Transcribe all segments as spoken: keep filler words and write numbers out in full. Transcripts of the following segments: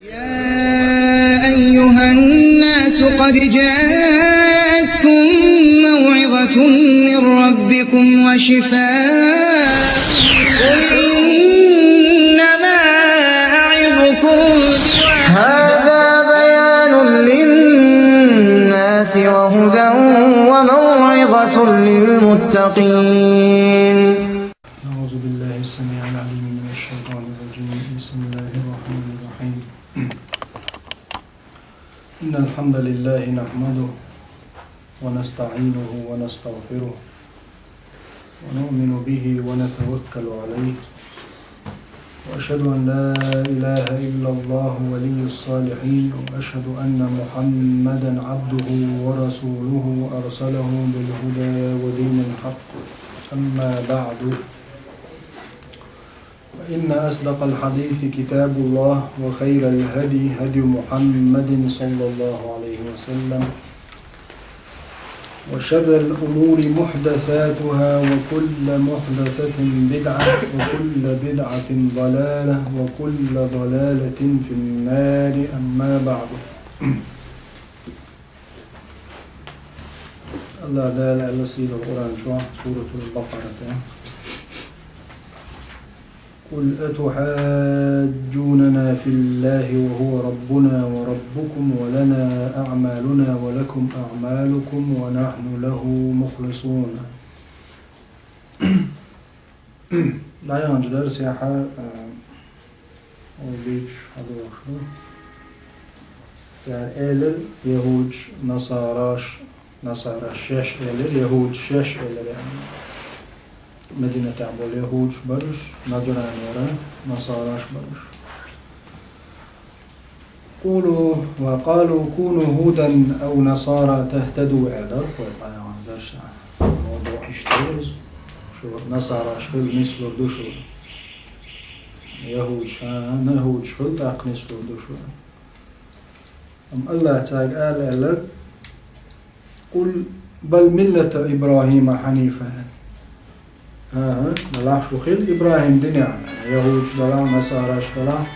يا أيها الناس قد جاءتكم موعظة من ربكم وشفاء. قل إنما أعظكم هذا بيان للناس وهدى وموعظة للمتقين. أعوذ بالله السميع العليم من الشيطان الرجيم. بسم الله الرحمن الرحيم. إن الحمد لله نحمده ونستعينه ونستغفره ونؤمن به ونتوكل عليه. وأشهد أن لا إله إلا الله ولي الصالحين، وأشهد أن محمدا عبده ورسوله أرسله بالهدى ودين الحق. أما بعد، فإن أصدق الحديث كتاب الله، وخير الهدي هدي محمد صلى الله عليه وسلم، وشر الأمور محدثاتها، وكل محدثة بدعة، وكل بدعة ضلالة، وكل ضلالة في النار. أما بعد. АллахӀ Дала аьлла сийлахь Къуръан чохь, Суратул Бакъара тӀе: قل أتحاجوننا في الله وهو ربنا وربكم ولنا أعمالنا ولكم أعمالكم ونحن له مخلصون. ДӀаяханчу дарсехь, а, вай дуьйцуш хьадогӀуш ду. Цара элира, яхӀудаш, насараш, насараш шаьш элира, яхӀудаш шаьш элира, яъни. Мединатехь болу яхӀудаш бара уьш, Наджранера насараш бара уьш. قولوا وقالوا كونوا هودا أو نصارى تهتدوا аьлла дара кху пайхамаран дарсехь. Мовду иштта дара иза. Шу насараш хила, нислур ду шу. ЯхӀудаш, а, яхӀудаш хила, тӀаккха нислур ду шу. Амма АллахӀа цаьрга ала аьлларг: قل بل ملة إبراهيم حنيفا. ХӀан-хӀа, делахь шу хила ИбрахӀим динехь, яхӀудаш делахь, насараш делахь,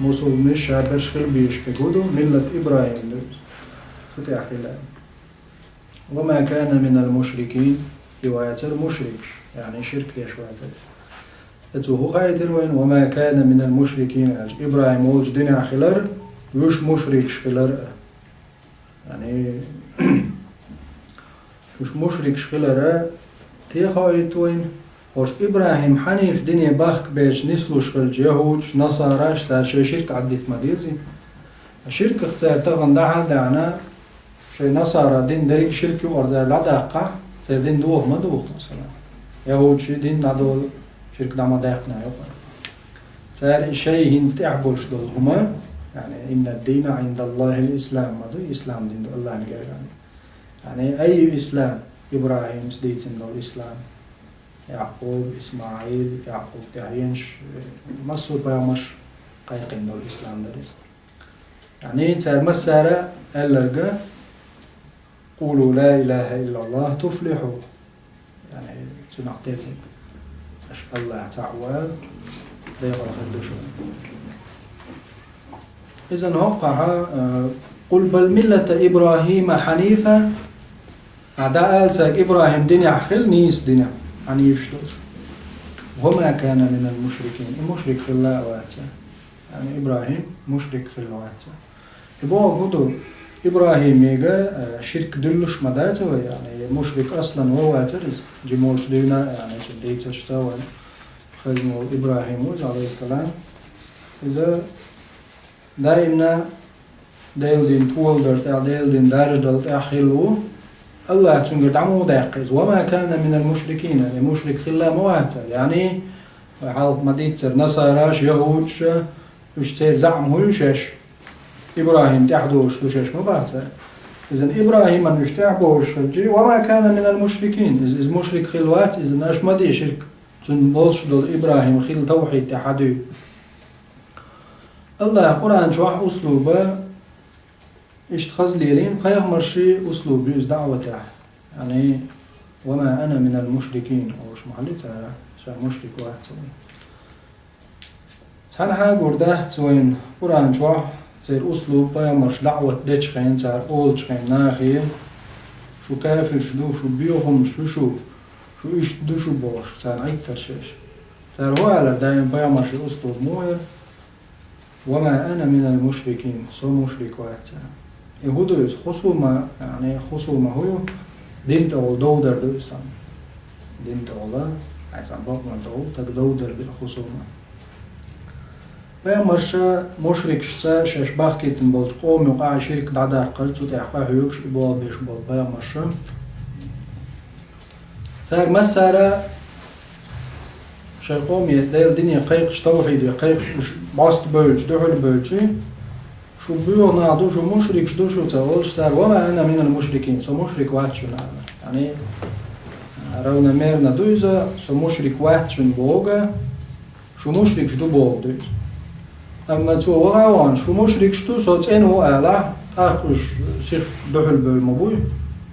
мусулманаш ша берш хила безаш берг хӀун ду, миллат ИбрахӀим ду иза. Цу тӀехь хила. وما كان من المشركين, и вацара мушрикаш, яъни ширк деш вацара. Цо хӀун хаийтира вайна, وما كان من المشركين аьлча, ИбрахӀим волчу динехь хилар, уьш мушрикаш хилар а. Яъни, уьш мушрикаш хилар а, те хаийтира вайна, хӀорш ИбрахӀим хьаниф дине бахка бечу нислуш хилча, яхӀудаш, насараш, цара шайн ширк Ӏаддита ма дезий. Ширках цара тахана дӀа а даьхна, шайн насара дин дерриг ширк юкъара дара дӀадаккхахь, церан дин доха ма духу, масала. ЯхӀудашийн дин дӀадолу ширк дӀа ма даьккхина юкъара. Цара и шайн хӀинца тӀехь болуш долу хӀума, яъни, إن الدين عند الله الإسلام ма ду, ислам дин ду АллахӀна гергахь. Яъни, أي إسلام, ИбрахӀимас дийцина долу ислам, Якъуб, ИсмаӀил, Якъуб тӀаьхьенаш, массо а пайхамарш кхайкхина долу ислам дара иза. Яъни, цара массара аьлларг: قولوا لا إله إلا الله تفلحوا. Яъни, цунах тешнарг: аша АллахӀ цхьаъ ву аьлла, декъала хир ду шуна. Иза хӀоккхахь, а, قل بل ملة إبراهيم حنيفا. Ахьа дӀаала цаьрга: ИбрахӀим динехь хила, нийса динехь, хьанифаш долчу. وما كان من المشركين. И мушрик хилла а вац цара. Яъни ИбрахӀим мушрик хилла вац цара. И бохург хӀун ду, ИбрахӀимига, э, ширк дуьллуш ма дац вай, яъни мушрик аслан ван вацара иза, жимолуш дуьйна а, яъни цуьнан дийцаршца вайн хезна волу ИбрахӀим ву иза, Ӏалайхиссалам. Иза даимна Делан дин толадар тӀехь, Делан дин даржадал тӀехь хилла ву. АллахӀа цуьнгара дӀа муха даьккхи иза? وما كان من المشركين, и мушрик хилла ма вац цара. Яъни, вай хьалха ма-дийццара, насараш, яхӀудаш, уьш церан заӀам хӀун ю шаьш? ИбрахӀим тӀаьхьадолуш ду шаьш ма бац цара. Иза ИбрахӀиман уьш тӀаьхьабовлуш хилча, وما كان من المشركين. Иза, иза мушрик хилла вац, иза аша ма де ширк. Цуьнан болуш долу ИбрахӀим хилла тавхьид тӀехь хьан дуьйцу? АллахӀа Къуръан чохь услуба иштта хаза лелийна, пайхамаршийн услуб ю иза даӀватехь. Яъни, وما أنا من المشركين олуш ма хилла цара, ша мушрик вац ца вай. Цхьанхьа гур дац вайн Къуръан чохь церан услуб, пайхамарш даӀват дечу хенахь, цара олучу хенахь нахе: «Шу кафирш ду, шу боьхамаш ю шу, шу иштта ду шу», – бохуш, царна Ӏиттар шаьш. Цара хӀун аьллера даим пайхамаршийн услуб муха яра? «Ва ма ана минал мушрикин», со мушрик вац цара. И хӀун ду иза? Хусума, яъни хусума хӀун ю? Дин тӀехула довдар ду иза. Дин тӀехула, хьайн цхьана бакъонан тӀехула стаг довдар ду хусума. Пайхамарша мушрикашца шаьш бахкийтина болчу къоман юкъахь ширк дӀадаккхар, цу тӀехь къахьоьгуш и болх беш болу пайхамарша. Цара массара шайн къоме Делан дине кхайкхаш, тавхьиде кхайкхаш, уьш бӀоста бевлча, дуьхьал бевлча, шу боьха нах ду, шу мушрикаш ду шу ца олуш, цара: «Ва ма ана минал мушрикин», со мушрик вац шуна аьлла. Яъни, равномерно ду иза, со мушрик вац шуна боху, шу мушрикаш ду боху ду иза. Амма цо ваха а вахана, шу мушрикаш ду, со цӀена ву алахь, тӀаккха уьш сиха дуьхьал бевлла ма буй,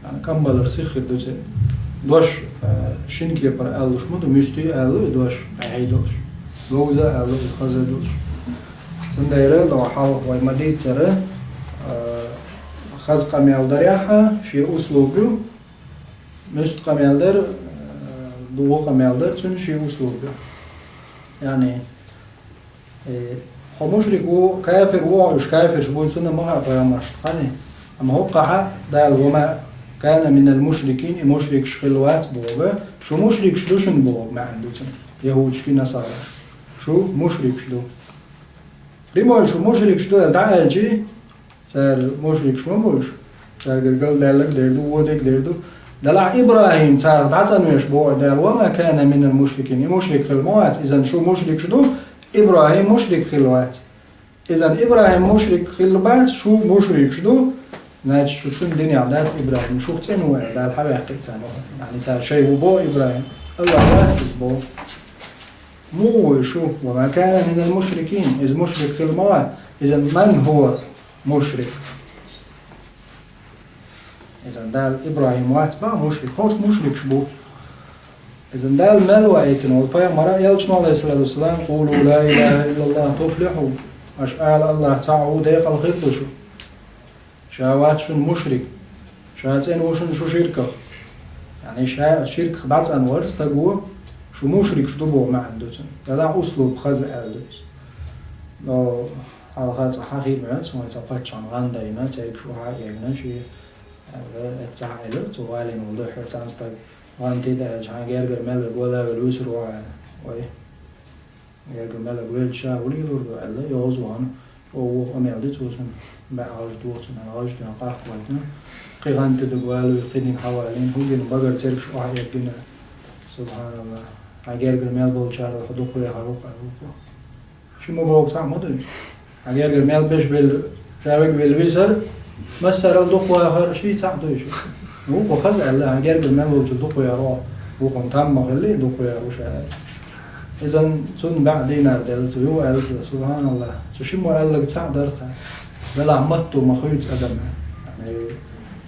яъни, къамбалар сиха хир ду церан. Дош, э, шина кепара аьллуш ма ду, муьстий аьлла и дош, къахьий долуш. Говза аьлла и хаза долуш. Цундела догӀу хьалха вай ма-дийццара, э, хаза къамел дарехь а шен услуб ю, муьста къамел дар, э, дукха къамел дар, цуьнан шен услуб ю. Яъни, э, хьо мушрик ву, кафир ву, уьш кафирш буй, цунна ма хаьа пайхамаршна, хаьий? Амма хӀокхахь Дала: «Ва ма кана минал мушрикин», и мушрикаш хилла вац боху, шу мушрикаш ду шуна боху маьӀна ду цуьнан, яхӀудашкий, насарашкий. Шу мушрикаш ду. Прямой шу мушрикаш ду аьлла дӀааьлча, цара мушрикаш ма бу уьш. Цаьргара галдаьлларг дер ду, вон дерг дер ду. Делахь ИбрахӀим царах дӀацӀанвеш боху Дала: «Ва ма кана минал мушрикин». И мушрик хилла ма вац, иза шу мушрикаш ду, ИбрахӀим мушрик хилла вац. Иза ИбрахӀим мушрик хилла бац, шу мушрикаш ду, значит, шу цуьнан динехь дац ИбрахӀим, шух цӀена ву аьлла, Дала хьаваьккхи царна. Яъни цара шайн ву боху ИбрахӀим. АллахӀ вац иза боху. Муха ву шу? «Ва ма кана минал мушрикин». Иза мушрик хилла ма вац. Иза ман хӀува мушрик? Иза Дала ИбрахӀим вац боху мушрик, хӀорш мушрикаш бу. Иза Дала мел ваийтина волу пайхамара, элчано, алейхиссалату вассалам: «Къулу ла илаха иллаллах туфлиху». Аша ала: «АллахӀ цхьаъ ву», декъала хир ду шу. Ша вац шуна мушрик. Ша цӀена ву шуна шу ширках. Яъни ша ширках дӀацӀанвар стаг ву, шу мушрикаш ду боху маьӀна ду цуьнан. Делахь услуб хаза аьлла ду иза. Но хьалха цкъа хьахийна вац, вайн цхьа паччахьна гӀан дайна, цаьрга шу хьаэгна, ши аьлла, эццахь аьлла, цу валийна волу дуьххьара цхьана стаг гӀан тида аьлча, хьан гергара мел вега вала а велла вуьсур ву аьлла. Вай. Гергара мел вега велча, ша хӀун лелор ду аьлла, йовза вахана, чӀогӀа вукху къамел ди цо цунна, баьӀ гӀаж доху цунна, гӀаж дина къахка вайтина. Кхин гӀан тидиг валуй, кхиниг хьавалийна, хӀун гина, багара цергаш охьаэггина. Субханаллах. Хьан гергара мел болчарал хьо дукха вехар ву-кх аьлла вукхо. Ши ма боху цхьаъ ма ду. Хьан гергара мел беш белла, ша вега велла висар, массарал дукха вахар, ши цхьаъ дуй шу. Вукхо хаза аьлла, хьан гергара мел волчул дукха вехар ву, вукхун там ма хилли, дукха вехар ву ша аьлла. Иза цунна баьӀ дийнар делла цо, юха аьлла цо, субханаллах, цу шиммо аьлларг цхьаъ дара-кх. Делахь матто ма хуьйцу адам. Яъни,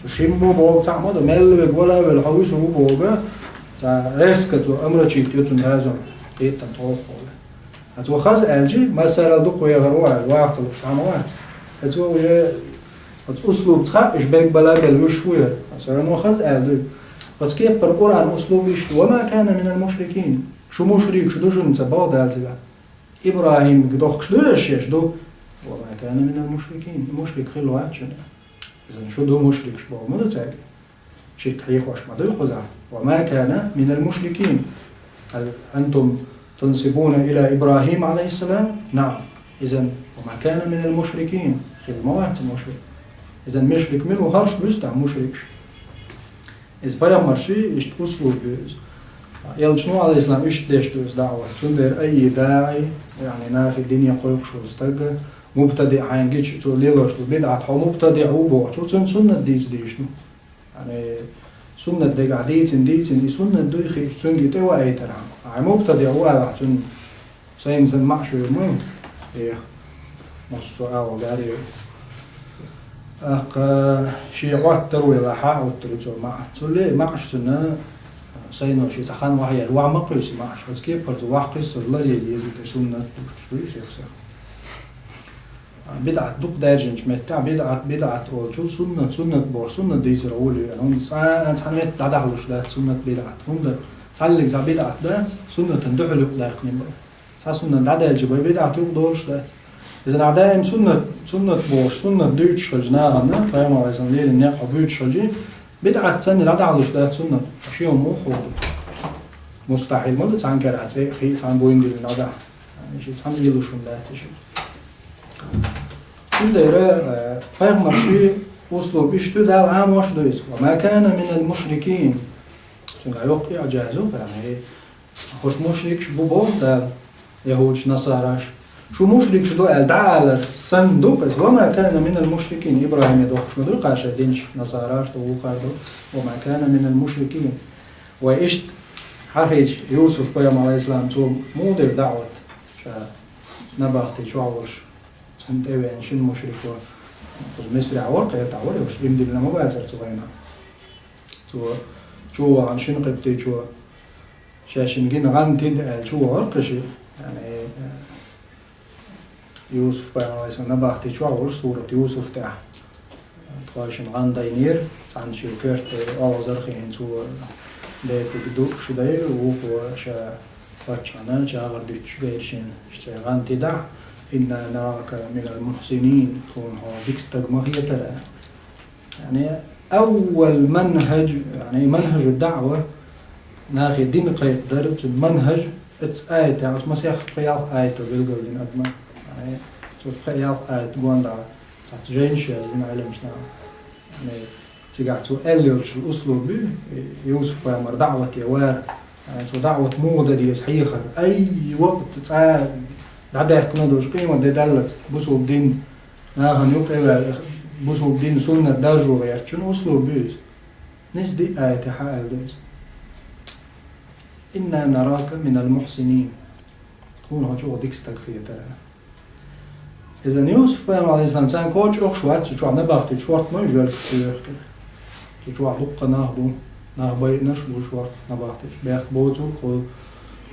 цу шиммо боху цхьаъ ма ду, мел вега вала а велла, хьо вуьсур ву боху, цхьа резко цо омрачить йо цуьнан разум, кхетам тховха боху. Ткъа цо хаза аьлча, массарал дукха вехар ву аьлла, ваха ца лууш цхьа ма вац. Ткъа цо уже оцу услуб цхьаъ, уьш берг бала а белла вуьш ву яра. Все равно хаза аьлла ду. Оцу кеппара Къуръан услуб иштта: «Ва ма кана минал мушрикин». Шу мушрикаш ду шуна ца боху Дала цигахь. ИбрахӀимга дохкуш ду аша шаьш? Ду. «Ва ма кана минал мушрикин». Мушрик хилла вац шуна. Иза шу ду мушрикаш боху ма ду цаьрга. Ширк хьехош ма дуй кхузахь. «Ва ма кана минал мушрикин». Хьал антум тансибуна ила ИбрахӀим, алейхиссалам? Наам. Изан, «ва ма кана минал мушрикин». Хилла ма вац мушрик. Изан мушрик мила ву, хӀорш буьсу тӀаккха мушрикаш? Иза пайхамарши иштта услуб ю иза. Элчано, алейхиссалам, иштта деш ду иза даӀват. Цундела айи даӀи, яъни нахе дине кхойкхуш волу стаг, мубтадиъ хьайна гича, цо лелош долу бидӀат, хьо мубтадиъ ву бохучо, цунна суннат дийца дийш ду. Яъни, суннат дагахь дийцина, дийцина, и суннат дуй хиъча, цуьнга и тӀе ваийтархьама. Хьайн мубтадиъ ву алахь, цуьнан сайна сан маӀа шу ма ю. Эх, массо а агӀо гаре. ТӀаккха шен Ӏоттар ву, ила хьа а Ӏоттар ву цо маӀа. Цу ле маӀаш цуьнан Сайно ши цхьа хан вахьаяр, вахь ма кхуьйсу маӀаш, оцу кепара цу вахь кхуьссур лар е еза те суннат духкуш дуй сех-сех. А, бидӀат дукха даьржинчу меттехь, бидӀат, бидӀат олучул суннат, суннат боху, суннат дийцар гӀур ю, хӀунда цхьа, цхьа метта дӀадахьалуш дац суннат бидӀат, хӀунда цхьаллиг цхьа бидӀат дац, суннатан дуьхьал юкъадаьккхина бай. Цхьа суннат дӀадаьлча бай, бидӀат юкъадолуш дац. Иза нах даим суннат, суннат бохуш, суннат дуьйцуш хилча нахана, пайхамар Ӏалайхиссалам лерина некъ буьйцуш хилча, бидӀат санна дӀадахьалуш дац суннат, шен муха хӀума ду. Мустахьил ма ду, цхьана кара цӀе а хи, цхьана буйна дилла дӀадахьа. Ши цхьана лелуш хӀума дац ши. Цундела, э, пайхамар ши услуг иштта Дала Ӏамош ду иза. «Ва ма кана минал мушрикин». Цуьнга йоккха иӀжазу, яъни, хӀуш мушрикаш бу боху Дала, яхӀудаш, насараш. Шу мушрикаш ду аьлла дӀаалар санна ду-кх иза. «Ва ма кана минал мушрикин», ИбрахӀиме дохкуш ма ду кхара шайн динаш, насараш ду, вукхара ду. «Ва ма кана минал мушрикин». Вай иштта хьахийча, Юсуф-пайхамар, Ӏалайхиссалам, цо муха дира даӀват ша набахти чохь волуш, цунна тӀевеана шина мушрико, кхуза Мисрехь вара, кхетахь вара уьш, иман диллина ма бацара цу хенахь. Цо чу вахана шина кхетти чу, шаьшшинна гина гӀан тида аьлла чу вахара кхин ши. Яъни, Юсуф-пайхамар, Ӏалайхиссалам, набахти чохь волуш сурат Юсуф тӀехь. Тхойшинна гӀан дайнера, цхьана шен коьрта олхазар а хиъна цо декъиг дууш дайра, вукхо ша паччахьна чагӀар дуьтуш гайра шена, иштта гӀан тидахь, «Инна нарака минал мухьсинин», тхуна хьо дика стаг ма хетара. Яъни, аввал манхӀаж, яъни, манхӀажу даӀва, нахе дин кхайкхадар, цуьнан манхӀаж, оцу аятехь, оцу масех пхи-ялх аято билгалдина адма. Яъни, цу пхи-ялх аят гонда, цхьацца жайнаш яздина Ӏеламчу наха. Яъни, цигахь цо аьлла йолчул услуг буй, Юсуф-пайхамар даӀвате вара, яъни, цо даӀват муха дан деза хьехар. Ай, вакт цкъа дӀадаьккхина долуш къемат де даллалц, бусулба дин нахана юкъа ваьлла, бусулба дин суннат даржо гӀертачун услуг буй иза. Низ диъ аятехь аьлла ду иза. «Инна нарака минал мухьсинин». Тхуна хьо чӀогӀа дика стаг хетара. Иза Юсуф-пайхамар, Ӏалайхиссалам, царна коча охьуш вац, цу чохь набахти шорта ма ю жоьжахати чу вехкина. Цу чохь дуккха нах бу, нах байинарш бу шорта набахти чу. Бехк боцург хуьлу,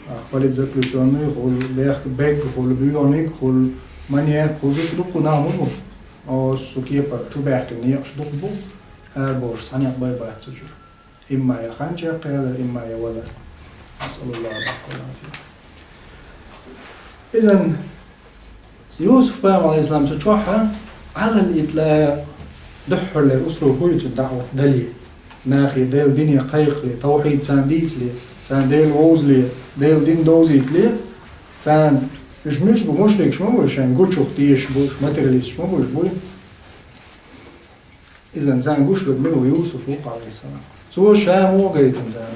а, политзаключённый хуьлу, бехк бегга хуьлу, буьйгӀаниг хуьлу, маньяк хуьлу, зуьту дуккха нах ма бу. Оцу кепара чу баьхкина некъаш дукха бу, арабовлуш цхьа некъ бай бац цу чуьра. Имма я хан чекхъялар, имма я валар. Асаллаллаху алейхи ва саллям. Изан Юсуф пайхамар, алейхиссалам, цу чохь Ӏалал итла дуьххьарлера услуг хӀу ю цуьнан даӀват дале, нахе Делан дине кхайкхале, тавхьид царна дийцале, царна Дела вовзале, Делан дин довзийтале, царна уьш муьлш бу, мушрикаш ма бу, шайн гучух дезаш бу, уьш материалисташ ма бу, уьш буй. Изан царна гуш верг мила ву? Юсуф ву, алейхиссалам. Цо ша муха гайтина царна?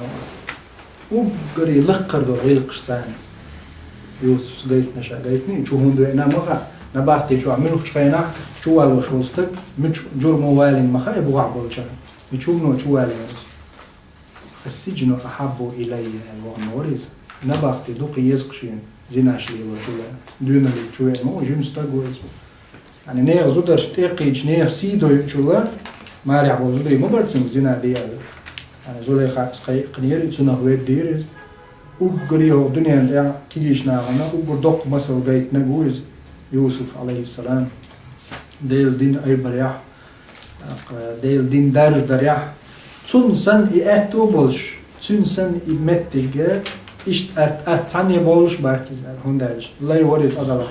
Уггаре лакхара долу гӀиллакхаш царна Юсуфс гайтина, ша гайтина, и чу хӀунда веана ма хаьа. Набахти чохь муьлххачу хенахь чу валлалуш волу стаг мича журмо валийна ма хаьа и бухахь болчарна. Мича хӀумано чу валийна иза. «Ас-сиджну ахьаббу илаййа», аьлла вахана вара иза. Набахти дукха еза-кх шена, зинаш лелочул а. Доьналлица чу веана ма ву, жима стаг ву иза. Яъни нехан зударшна тӀекхийча, нехан сий дойучул а, марехь болу зударий ма бара цуьнга зина де аьлла. Яъни Зулейхас кхайкхинера и, цунах веддийра иза. Уггаре хӀокху дуьненна тӀехь кегийчу нахана уггар доккха масал гайтинарг ву иза, Юсуф, алейхиссалам. Делан дин айбарехь, тӀаккха Делан дин даржа дарехь, цунна санна и аьтто а болуш, цуьнан санна и меттиг, иштта атта, атта цхьанне болуш бац иза, хӀунда аьлча лай вара иза цкъа далахь.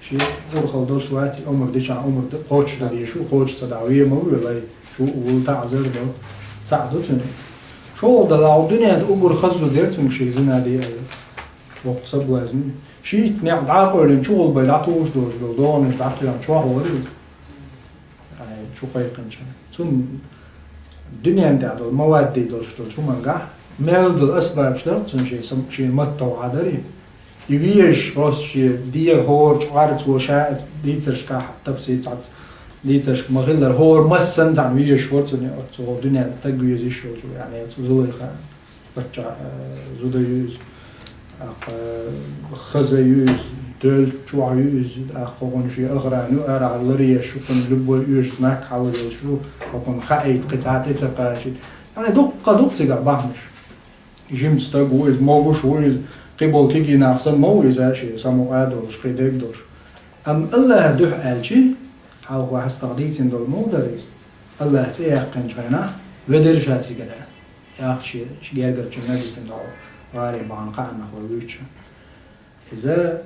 Шен урхалла долуш вац и, омра дичахь омра д-, кхочуш дан дезаш ву, кхочуш ца дахь вен ма ву и лай, шу а ву, таӀзар а до, цхьаъ ду цуьнан. ШолгӀа далахь, хӀокху дуьненна уггар хаза зуда яра цуьнга шега зина де аьлла. Воккха соблазн. Шийтта некъ дӀа а къевлина, чухула бай дӀатухуш долуш долу догӀанаш дӀатоьхна чохь вара иза. Ай, чу кхайкхинчарна. Цунна дуьненна тӀехь долу мавадди долуш долчу хӀумангахь, мел долу асбабаш дара цунна шен сам-, шен маттахь Ӏадари. И везаш, просто шен дегӀан хӀора чкъор цо ша дийцаршкахь, тафсир цхьацца дийцаршка ма-хиллара, хӀора массанна цхьаьна везаш вара цунна, оццу дуьненна стаг веза йиш йолчу, яъни оцу Зулайха. Паччахь, э, зуда ю иза, тӀаккха, э, хаза ю иза, доьллачохь ю иза, тӀаккха хӀокхунна шен охрана ю, арахьара ларъеш ю, хӀокхунна любой оьшуш знак хьалайолуш ю, хӀокхунна хаийта кхин цхьа тӀе ца кхачийта. Яъни дуккха а ду-кх цигахь бахьанаш. жима стаг ву иза, могуш ву иза, кхиболу кегий нах санна ма ву иза, шен самукъа а долуш, кхин дерг а долуш. Амма Аллахьан дуьхьа аьлча, хьалха ваьхьа стаг дийцина долу муха дара иза? Аллахьан цӀе яьккхинчу хенахь, ведира ша цигара. Яхча шен гергарчунна а дитина долу гӀаре бахьана кхааннах вай вуьйцучу. Иза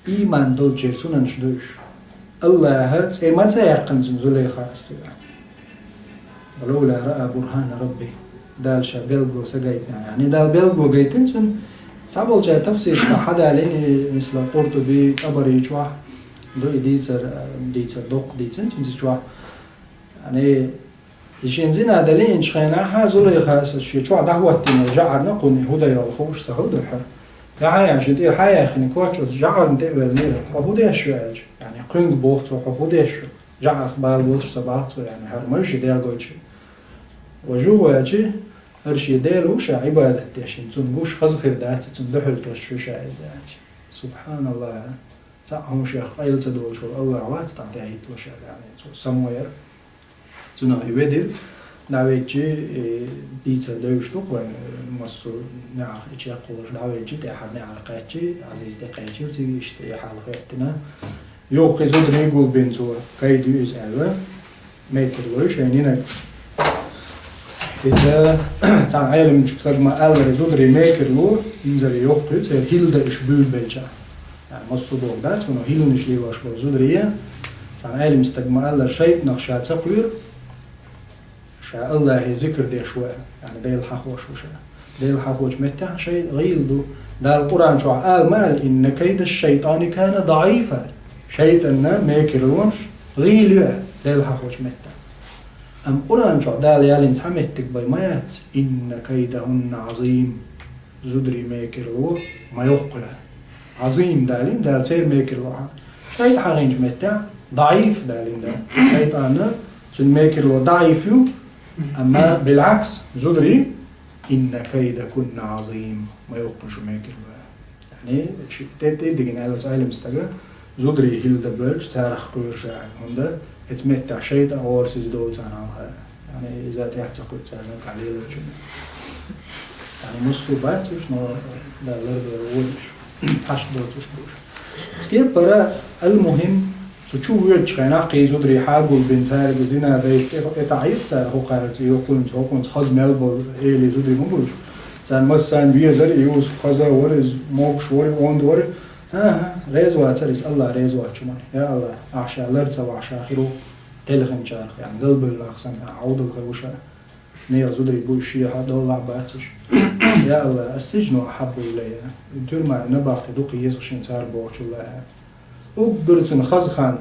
ийман долчеран сунанаш ду уьш. Аллахьан цӀе ма ца яьккхина цуьнан Зулейхас цигара. «Ва лавла раъа бурхьана раббихӀ». Дала ша билгало ца гайтинехь. Яъни Дала билгало гайтина цуьнан. Цхьаболчара тафсирашкахь хьадалийна, мисла, Къуртуби, ТӀабари чохь ду и дийцар, дийцар доккха дийцина цуьнан цу чохь. Яъни, и шен зина дан лиъначу хенахь, Зулейхас шен чохь дӀахӀоттийна жӀарна кхунна хӀун дан йолу хууш ца хилла дуьххьара. Яхьъя шен тӀера хьаяьхна коч оцу жӀарна тӀе а веллера, хьо хӀун деш ю аьлча. Яъни, кхуьнга боху цо, хьо хӀун деш ю? ЖӀарах бала болуш ца боху цо, яъни, хӀара ма ю шен дегӀ гойтуш. Важа гӀо аьлча, хӀара шен Дела ву ша Ӏибадат деш, хӀинца цунна гуш хаза хир дац, цунна дуьхьал тосуш ю ша иза аьлча. СубхьаналлахӀ! Цхьаъ хӀума шех къайла ца долуш волу Аллахь вац тхан тӀехӀитталуш аьлла, яъни, цо самавер. Цунах и ведира, дӀаведчи, и дийцар девзаш ду-кх вайн, массо а неӀарх и чекхволуш дӀаведчи, тӀаьхьара неӀарх кхаьччи, Ӏазиз тӀекхечира цига, иштта и хьал хӀоьттина. Юха и зударий гулбина цо, кайда ю иза аьлла, мекарло ю шайна йинарг. Иза цхьана Ӏеламчу стага ма-аллара, зударий мекарло, инзаре йоккха ю, церан хӀилла дан уьш буьйлабелча. Яъни, массо а боху дац, хӀунда хӀилланаш лелош болу зударий, цхьана Ӏеламчу стага ма-аллара, шайтӀанах ша ца кхоьру, ша Аллахьан зикр деш ву аьлла, яъни Дела хьахош ву ша. Дела хьахочу меттехь шайтӀа гӀийла ду. Дала Къуръан чохь ала ма аьлла: «Инна кайда шайтӀани кана даӀифа». ШайтӀанан мекарлонаш гӀийла ю аьлла, Дела хьахочу меттехь. Амма Къуръан чохь Дала ялийна цхьа меттиг бен ма яц: «Инна кайдахунна Ӏазим». Зударий мекарло ма йоккха ю аьлла. Ӏазим далийна Дала церан мекарло хьан. ШайтӀа хьахийначу меттехь даӀиф далийна Дала. ШайтӀанан, цуьнан мекарло даӀиф ю, амма билгӀакс, зударий, «Инна кайдакунна Ӏазим», ма йоккха ю шун мекарло. Яъни, ши-, тӀе-, тӀе дигина аьлла цу Ӏеламчу стага, зударий хӀилла дан боьлча, царах кхоьру ша аьлла, хӀунда оцу меттехь шайтӀа а гӀорасиз долу царна хьалха. Яъни, иза тӀехь ца кхуьу царна, кхин лелочунна. Яъни, массо а бац уьш, но Дала лардойла вон уьш. Хьашт доцуш бу уьш. Кепара, ал-мухӀим, цу чу воьдучу хенахь кхин зударий хьагулбина, цаьрга зина дайта, тӀе, тӀе таӀийта цара хӀокхарца, и хӀокхунца, хӀокхунца хаза мел болу элий зударий ма бу уьш. Царна массарна везара и Юсуф, хаза а вара иза, могуш вара и, онда вара и. ХӀан-хӀа, реза вацара иза, Аллах реза воцчу хӀуманна. Я Аллах, ахь ша лар ца вахь ша хир ву телхинчарах, яъни галбевлла нах санна, ахь Ӏовдал хир ву ша. Нехан зударий бу уьш, шен хьа долахь бац уьш. Я Аллах, ас сиджно ахьаббу илаййа. Тюрьма набахти дукха еза шен цара бохучул а. Уггар цуьнан хаза хан,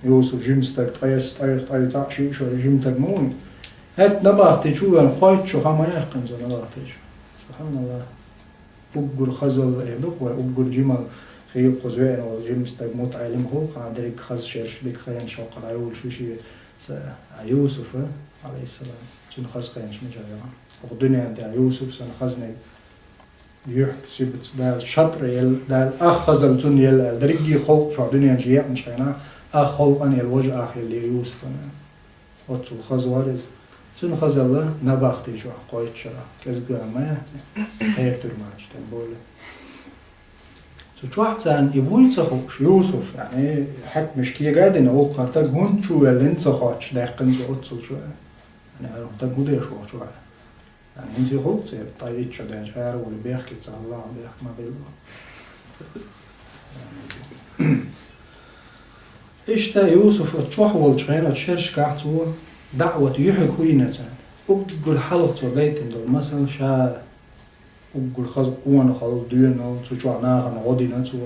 Юсуф жима стаг, ткъайесна, ткъайх, ткъе цхьаъ, шиъ шо жима стаг ма вуй. ХӀетта набахти чу вен кхойтта шо хан ма яьккхина цо набахти чу. СубхьаналлахӀ. Уггар хазалла эр ду-кх вай, уггар жималла хийла кхуза веана волу жима стаг мутаӀеллим хуьлу, кхана дерриг хаза шераш дика хенаш хӀокху дӀайолуш ю шен са, а Юсуфа, Ӏалайхиссалам, цуьнан хаза хенаш мичара яхана. ХӀокху дуьненна тӀехь Юсуф санна хазниг, юьхь-сибат Дала шатӀара елла, Дала ах хазалла цунна елла аьлла, дерриге а халкъ чохь дуьненчу екъначу хенахь, ах халкъана елла важа ах елла Юсуфана. Оццул хаза вара иза. Цуьнан хазалла набахти чохь кхойтта шарахь, кӀезиг а ма яц и, кхера тюрьма чу, тем более. Цу чохь царна и вуй ца хууш, Юсуф, яъни, хьаькамаш кега а дина, вукхара стаг хӀунда чу воьллина ца хоттуш даьккхина цо оццул чу. Яъни, хӀара стаг хӀун деш ву чохь? Яъни, хӀинца и хуьлу церан, ткъе итт шо даьлча, ара волу бехке ца хилла, бехк ма билла. Иштта Юсуф оцу чохь волчу хенахь, оцу шерашкахь цо даӀват юьхьиг хӀун йина царна. Уггар хьалха цо гайтина долу масал, ша уггар хаза къонахалла, доьналла, цу чохь нахана гӀо дина цо,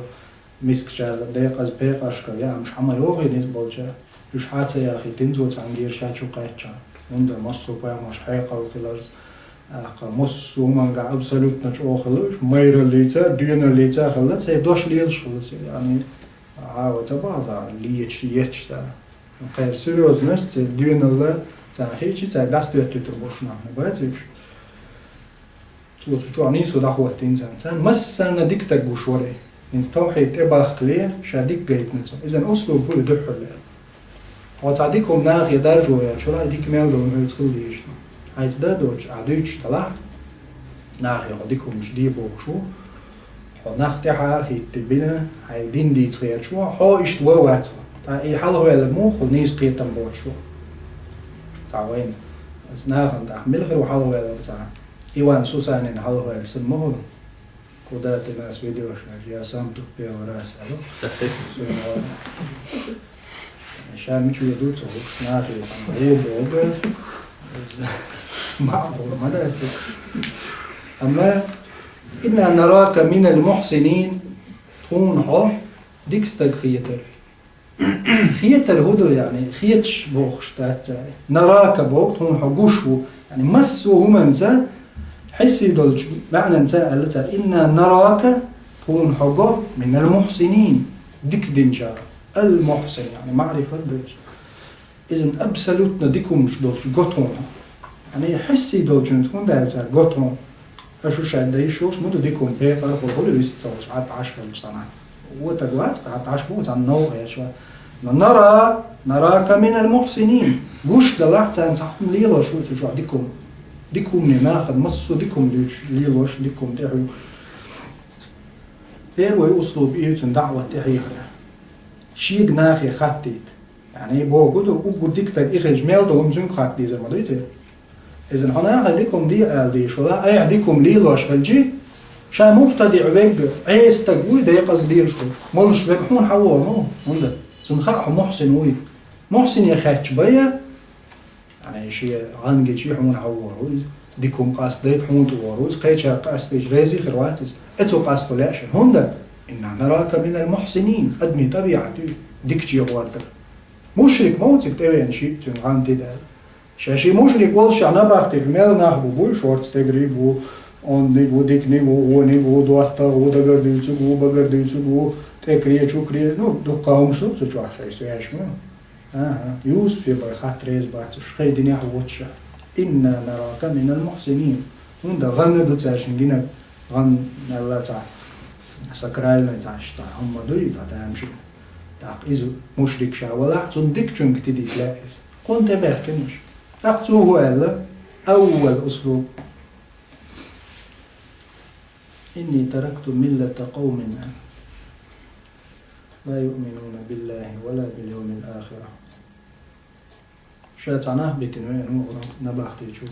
мискачарна, декъаза пекъаршкара яамаш хьа ма йохийна иза болчара. Уьш хьа ца яхийтина цо цхьаьнгара ша чу кхаьчча. ХӀунда массо а пайхамарш хьекъал хиларца, тӀаккха массо а хӀуманга абсолютно чӀогӀа хилла уьш, майраллица, доьналлица а хилла, церан дош лелаш хилла церан. Яъни, Ӏа ва ца бахьа, леташ, етташ цара. Кхеран серьёзность, церан доьналла, царна хиъча, цаьрга дӀасадоьттуьйтур болуш нах ма бац уьш. Цо цу чохь нийсо дӀахӀоттийна царна. Царна массарна дика стаг гуш вара. ХӀинца тавхьид тӀебахкале, ша дика гайтина цо. Изан услуг бу и дуьххьарлера. Хьо цхьа дика хӀума нахе даржо яьлча, хӀара дика мел долу хьоьца хила дезаш ду. Хьайца дан а доцуш, ахь дуьйцуш делахь, Нахе хьо дика хӀумаш де бохуш ву, хьо нах тӀаьхьа хӀиттий бина, хьайн дин дийца гӀерташ ву, хьо иштта ван вац ву. Ткъа и хьалхаваьлларг муха хуьлу, нийса кхетам боцуш ву. Цхьа вайна, аса нахана тӀаккха мила хир ву хьалхаваьлларг цхьа? Иван Сусанин хьалхаваьлла санна ма хуьлу. Куда ты нас ведёшь, я сам тут первый раз, алло. Ша мича ве ду ца хууш, нахе ву боху, маьӀна ма дац. Амма «Инна нарака минал мухсинин», тхуна хьо дика стаг хетар. Хетар хӀун ду, яъни, хеташ бохуш дац цара. Нарака боху, тхуна хьо гуш ву. Яъни, массо а хӀуманца, хьисси долчу маьӀнанца аьлла цара: «Инна нарака», тхуна хьо го, «минал мухсинин», дика динчарах. Ал-мухсин, яъни, маърифат ду иза. Иза абсолютно дика хӀумаш долуш го тхуна. Яъни, хьисси долчуьнца хӀунда аьлла цара го тхуна? Аша шу шайн дайша йолуш ма ду дика хӀума, пекъар хуьлу, хуьлу вист ца волуш, хьатта Ӏаш хилча цхьана. Вотаг вац, хьатта Ӏаш бу, цхьана новкъа еш вац. Но нара, нарака минал мухсинин. Гуш далахь, царна цхьа хӀума лелош ву цу чохь дика хӀума. Дика хӀумане нахана массо а дика хӀума дуьйцуш лелош, дика хӀума тӀехь ю. Первый услуг и ю цуьнан даӀват тӀехьехьа. Шега нахе хаттийта. Яъни, боху ду, уггар дика стаг и хилча мел ду хӀума цуьнга хатта дезар ма дуй те? Иза хьо нахе дика хӀума де ала дийш вала, айхьа дика хӀума лелош хилчи, ша мубтадиӀ верг, Ӏеса стаг вуй, декъаза лелаш ву. Молуш верг хьуна хьан вогӀу, хӀунда? Цунна хаьа хьо мухсин вуй. Мухсине хаьттича бай, яъни, шен гӀан гичи хьуна хьан вогӀу иза. Дика хӀума къастадайта хьуна тӀе вогӀу иза. Кхечаьрга къастадайча реза хир вац иза. Э, цо къасто лаьа шена. ХӀунда? «Инна нарака минал мухсинин». Адамийн тӀабиӀат ю дика чегӀор дар. Мушрик ма ву цига тӀевеана шиъ, цуьнан гӀан тида аьлла. Ша шиъ мушрик волуш, ша набахтехь мел нах бу, буй, шорта стегарий бу, онданиг ву, диканиг ву, вониг ву, доттагӀа ву, дагар дуьйцург ву, багар дуьйцург ву, тӀекаре, чукаре, ну, дуккха хӀумаш ду цу чохь шайца вешан. АхӀа, Юсуфе бай хатта реза бац уьш, хай динехь воцуш ша. «Инна нарака минал мухсинин». ХӀунда гӀан ду цаьршинна гинарг, гӀан мелла цхьа сакральный цхьа иштта хӀума дуй, цхьа тамашийна. ТӀаккха иза мушрик ша валахь, цунна дикачуьнга тидийта лаьа иза. Кхунна тӀебаьхкина уьш. ТӀаккха цо хӀун аьлла? Аввал услуг. «Инни таракту миллата къавмин ла юъминуна биллахи ва ла бил йовмил ахир». Ша цхьа нах битина веана ву набахти чу.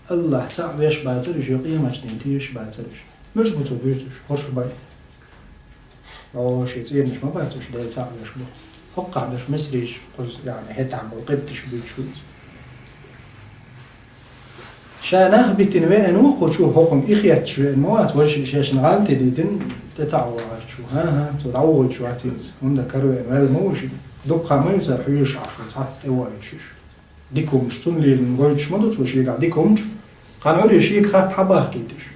АллахӀ цхьаъ веш бацара уьш, я къематдийнан тешаш бацара уьш. Муьлш бу цо буьйцуш, хӀорш бай. О, шен цӀернаш ма бац уьш, Дела цхьаъ веш бу. ХӀоккхахь берш мисрийш, кхуза, яъни, хӀетахь болу къибтиш буьйцуш бу иза. Ша нах битина веана ву кху чу, хӀокхунга и хетташ веана ма вац, важа ши-, шайшна гӀанти дитина, тӀетаӀо вахарчу. ХӀан-хӀа, цо дӀавохуьйтуш вац иза. ХӀунда кара веана ваьлла ма ву ши. Дуккха ма ю цара хьоьжуш Ӏаш ву, цхьацца тӀевоуьйтуш уьш. Дика хӀумаш цунна лелийна гойтуш ма ду цо шегахь дика хӀумаш. Кхана Ӏуьйре шега хатта хьан бахкийта уьш?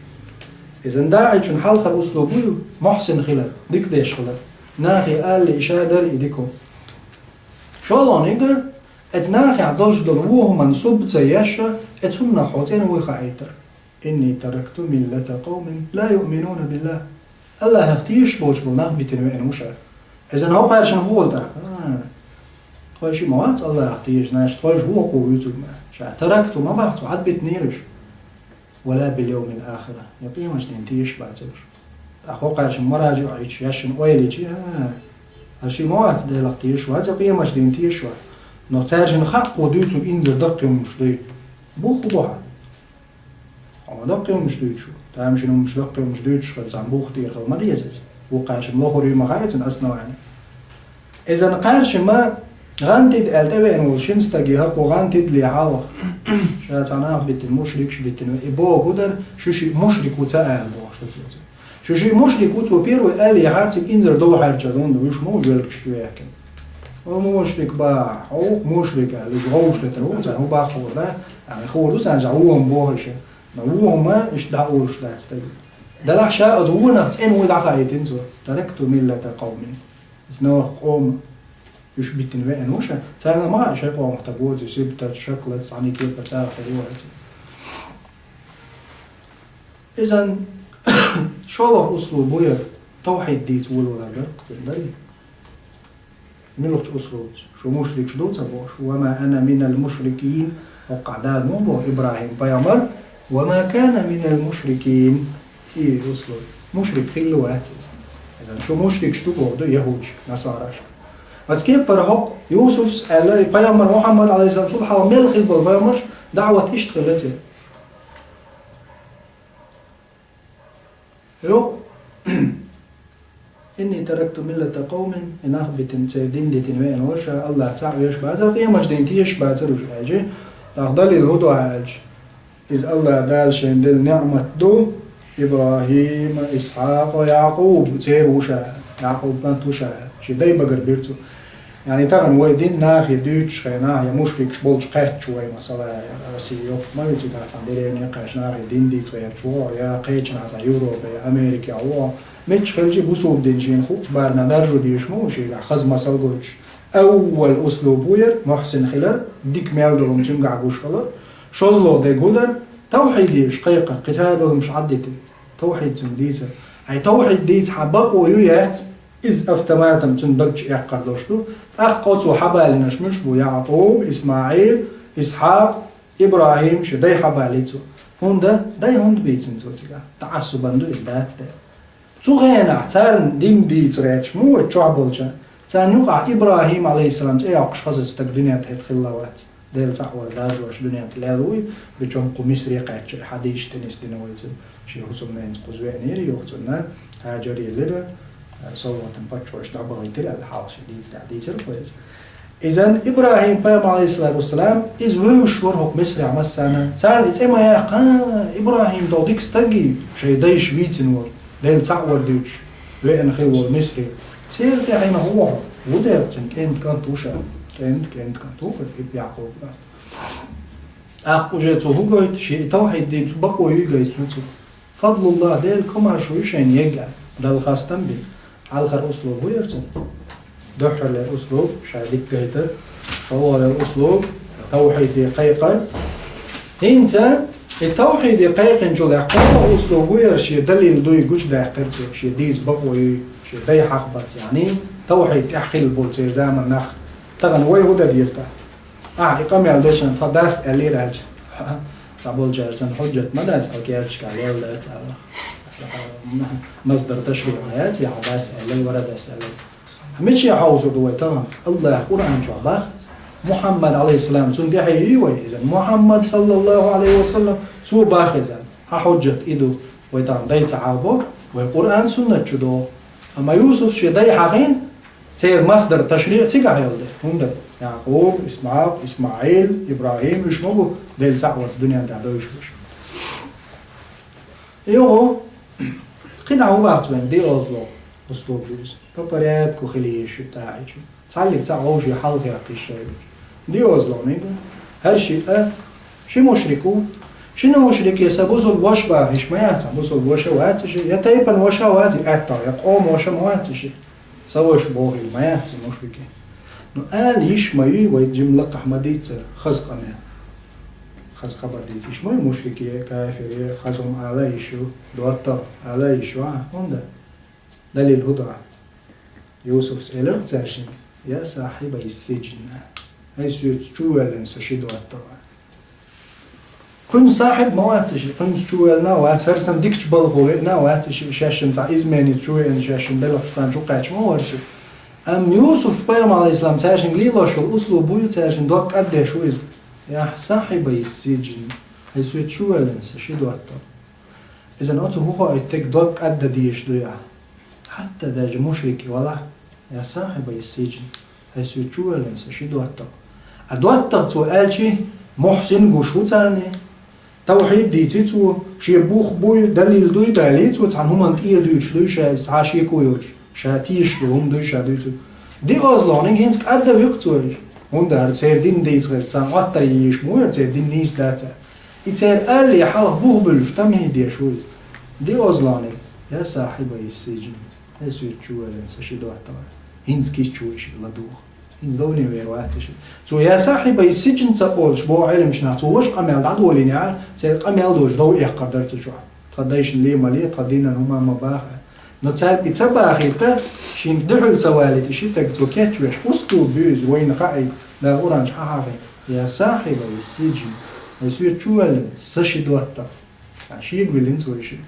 Иза даӀийчун хьалхара услуг ю, мухсин хилар, дика деш хилар. Нахе ала и ша дара и дика хӀума. ШолгӀаниг, эцу нахехь долуш долу вон хӀуманна субба ца еш, эцу хӀуманах хьо цӀена вуй хаийтар. «Инни таракту миллата къавмин ла юъминуна биллах». АллахӀах тешаш боцуш болу нах битина веана ву ша. Иза хӀокхаьршина хӀун волу тӀаккха? А, тхойшиъ ма вац АллахӀах тешаш, значит, тхойша вон кху вуьйцург ма. Ша таракту ма бах цо, хьан битинера уьш? «Ва ла бил йовмил ахир». Я къематдийнан тешаш бацара уьш. ТӀаккха хӀокхаьршина маражиъ а йича, яшшина ойла йича, а, аса шиъ ма вац, Делах тешаш вац, я къематдийнан тешаш вац. Но цаьршинна хаьа кху дуьйцург инзара даккхий хӀумаш дуй. Бух бу хьан? Хьо ма даккхий хӀумаш дуьйцуш ву. Тамашийна хӀумаш, даккхий хӀумаш дуьйцуш хилча, цхьана бух тӀера хила ма деза иза. Вукхаьршимма лохур ю ма хаьа цуьнан основани. Иза кхаьршимма гӀан тида аьлла тӀевеана волу шина стаге хӀокхо гӀан тидале хьалха. Ша цхьа нах битина, мушрикаш битина, и боху дара, шу шиъ мушрик ву ца ала бохуш ду цо. Шу шиъ мушрик ву, цо первый аьллехьара цига инзара дов хьаьрча дун ду, уьш ма ву жоьлгаш чу вехкина. О, мушрик баха, хьо ву-кх мушрик аьлла, уьш гӀовшалетар ву, царна хӀун баккхар ду, а, хуур ду царна жа вон боху иша. Но вон хӀума иштта дӀаолуш дац стага. Делахь ша оцу вонах цӀена вуй дӀахаийтина цо. Таракту миллата къавмин. Иза новкъа къоман уьш битина веана ву ша. Царна ма хаьа шайн къомах таг воцу, сибтаца, шаклаца, цхьаьна кепара цара хир ву хьаьца. Изан шолгӀа услуг бу яра, тавхьид дийца волавалар дара-кх цуьнан, дарий? Муьлхачу услугца? Шу мушрикаш ду ца бохуш, «Ва ма ана минал мушрикин», хӀоккхахь Дала муха боху ИбрахӀим-пайхамар, وما كان من المشركين. И услуг. Мушрик хилла вац иза. Иза шу мушрикаш ду боху ду яхӀудаш, насараш. Оцу кеппара хӀокху Юсуфс аьлла, и пайхамар Мухьаммад, алейхиссалам, цул хьалха мел хилла болу пайхамарш даӀват иштта хилла церан. Йо, «Инни таракту миллата къавмин», и нах битина, церан дин дитина веана вара ша, Аллах цхьаъ веш бацара, къемаш дин тешаш бацара уьш аьлча, тӀаккха далил хӀун ду аьлча, иза Аллах Дала шайн делла неӀмат ду, ИбрахӀима, Исхьакъа, Якъуб, церан ву ша, Якъуб кӀант ву ша, шен дай багара бира цо. Яъни тахана вай дин нахе дуьйцучу хенахь, я мушрикаш болчу кхаьчча вай, масала, я Россия йоккха ма ю, цигахь цхьана деревне кхаьчча нахе дин дийца гӀерташ ву, я кхечанхьа цхьана Европе, я Америке ву, мичча хилча бусулба дин шена хуучу барамехь даржо дезаш ма ву шегахь, хаза масал гойтуш. Аввал услуб ву яра, мухьсин хилар, дика мел долу цуьнгахь гуш хилар, шозлагӀа дерг хӀун дара, тавхьид дезаш кхайкхар, кхин цхьа а долу хӀумнаш Ӏаддитира, тавхьид цуьнга дийцар. Ай тавхьид дийца хьан бакъо ю яц, иза автоматом цуьнан даг чу эккхар долуш ду. ТӀаккха оцо хьабалийнарш муьлш бу: Якъуб, ИсмаӀил, Исхьакъ, ИбрахӀим, шен дай хьабалийна цо. ХӀунда? Дай хӀунда бийцина цо цигахь? ТаӀассубан ду иза, дац дера. Цу хенахь царна дин дийца гӀерташ ма ву чохь болчарна. Царна юкъахь ИбрахӀим, алейхиссалам, цӀе йоккхуш хаза стаг дуьнен тӀе хилла вац. Дела цхьаъ вара даржош дуьнен тӀе лелла вуй, причем кху Мисре кхаьчча, и хьадисаш тӀе нисдина вай цуьнан, шен хӀусамненца кхуза веанера, юха цунна Хьаджар елира, совгӀатан паччахьаш дӀабахийтира аьлла, хьалха шен дийцарехь дийцира вай иза. Иза ИбрахӀим-пайхамар, алейхиссалату вассалам, иза вевзаш вара хӀокху Мисрехь массарна. Царна и цӀе ма яьккхина, ИбрахӀим догӀу дика стаг и, шайн дайша вийцина волу, Дела цхьаъ вара дуьйцуш, веана хилла волу Мисре. Церан тӀаьхьенах ву хьо, ву дера цуьнан кӀентан кӀант ву ша. КӀентан, кӀентан кӀант ву хир, и Якъубан кӀант. ТӀаккха уже цо хӀун гойту, шен и тавхьид дийца бакъо юй гойту цо. Фадлуллах, Делан комаьршо ю шайна егга, Далла хастам бина. Хьалхара услуб хӀун яра цуьнан? Дуьххьарлера услуб, ша дика гайтар, шолгӀалера услуб, тавхьиде кхайкхар. ХӀинца и тавхьиде кхайкхинчул тӀаьхьа кхоалгӀа услуб хӀун яра, шен далил дуй гучудаьккхира цо, шен дийца бакъо юй, шен дай хьахабарца, яъни тавхьид тӀехь хилла болу церан заманан нах. Тахана вай хӀун дан деза тӀаккха? Ахьа и къамел дешна тхан дас аьллера аьлча, цхьаболчара сан хьуджат ма дац, тхан керташкахь лелла дац аьлла. Масдар ташрихь ма яц, я хьан дас аьлла, вара дас аьлла. Миче хьовсур ду вай тахана? Аллах Къуръан чохь бах иза. Мухьаммад, алейхиссалам, цунна тӀаьхье юй вай иза. Мухьаммад, саллаллаху алейхи ва саллам, цо бах иза. Хьан хьуджат и ду? Вай тахана дай ца Ӏабо, вай Къуръан суннат чу догӀу. Амма Юсуф шен дай хьахийна, церан масдар ташриъ цигахь йолу дела. ХӀунда? Якъуб, Исхьакъ, ИсмаӀил, ИбрахӀим, уьш ма бу Дела цхьаъ варца дуьнен тӀехь бевзаш берш. Йо, кхидӀа хӀун бац вайн, диъазло, услуг ду иза. По порядку хила еза шу тӀаьхьа чу. Цхьаллиг цхьаъ вовшийн хьалха яьккхиш шайга. Диъазлониг, хӀара шиъ а, ши мушрик ву. Шина мушрике сан бусулба ваша бахийша ма яц, бусулба ваша вац ши, я тайпана ваша вац, я аьттах, я къоман ваша ма вац ши. Сан ваша бохийла ма яц и мушрике. Ну, ала йиш ма юй вай жимма лакхахь ма дийццара, хаза къамел. Хаза хабар дийца йиш ма ю мушрике, кафире, хаза хӀума ала йиш ю, доттагӀа ала йиш ю, а, хӀунда? Далил хӀун ду? Юсуфс элира цаьршинга: «Я сахьибай сиджин». Хьай соьца чувоьллина сан ши доттагӀа. Кхуьнан сахьиб ма вац и ши, кхуьнца чувоьллина а вац, хӀара санна дикачу балхо веана а вац и ши, шаьшшинна цхьа изменница чувеана, шаьшшинна белхаш царна чу кхаьчна ма вара ши. Амма Юсуф-пайхамар, алейхиссалам, цаьршинга лелош йолу услуб ю, цаьршинна дог кӀаддеш ву иза. «Я сахьибай сиджин». Хьай соьца чувоьллина сан ши доттагӀа. Иза оцу хӀун хоуьйту, дог кӀадда дезаш дуй ахь? Хьатта даже мушрик и валахь, я сахьибай сиджин, хьай соьца чувоьллина сан ши доттагӀа. А доттагӀа цо аьлчи, мухьсин гуш ву царний. Тавхьид дийци цо, шен бух буй, далил дуй, далий цо, цхьана хӀуманна тӀера дуьйцуш дуй ша, иза цхьа шеко йоцуш, ша тешаш долу хӀума дуй ша дуьйцу. Диъазлониг хӀинца кӀадда вуьйкх цо иза. ХӀунда аьлча церан дин дийца гӀерта царна Ӏоттар йийш ма вара, церан дин нийса дац аьлла. И церан алле хьалха бух буьллуш тамхьид деш ву иза. Диъазлониг, я сахьибай сиджин, хьай соьца чувоьллина сан ши доттагӀа. ХӀинца кийча ву и шиъ ладугӀу. ХӀинца довне вер вац и шиъ. Цо я сахьибай сиджин ца олуш боху Ӏеламчу наха, цо важа къамел дӀадолийна яхьа, церан къамел долуш дов эккхар дара цу чохь. Тхан дайшна ле ма ле, тхан динан хӀума ма баха. Но цаьрга и ца бахийта, шинга дуьхьал ца валийта, и ши таг цо кечвеш, усту буьйза вайна хаий, Дала Къуръан чу хьан хьахийна. Я сахьибай сиджин, Ай соьца чу ваьллина, са ши доттагӀа. Ай шега виллина цо и ши.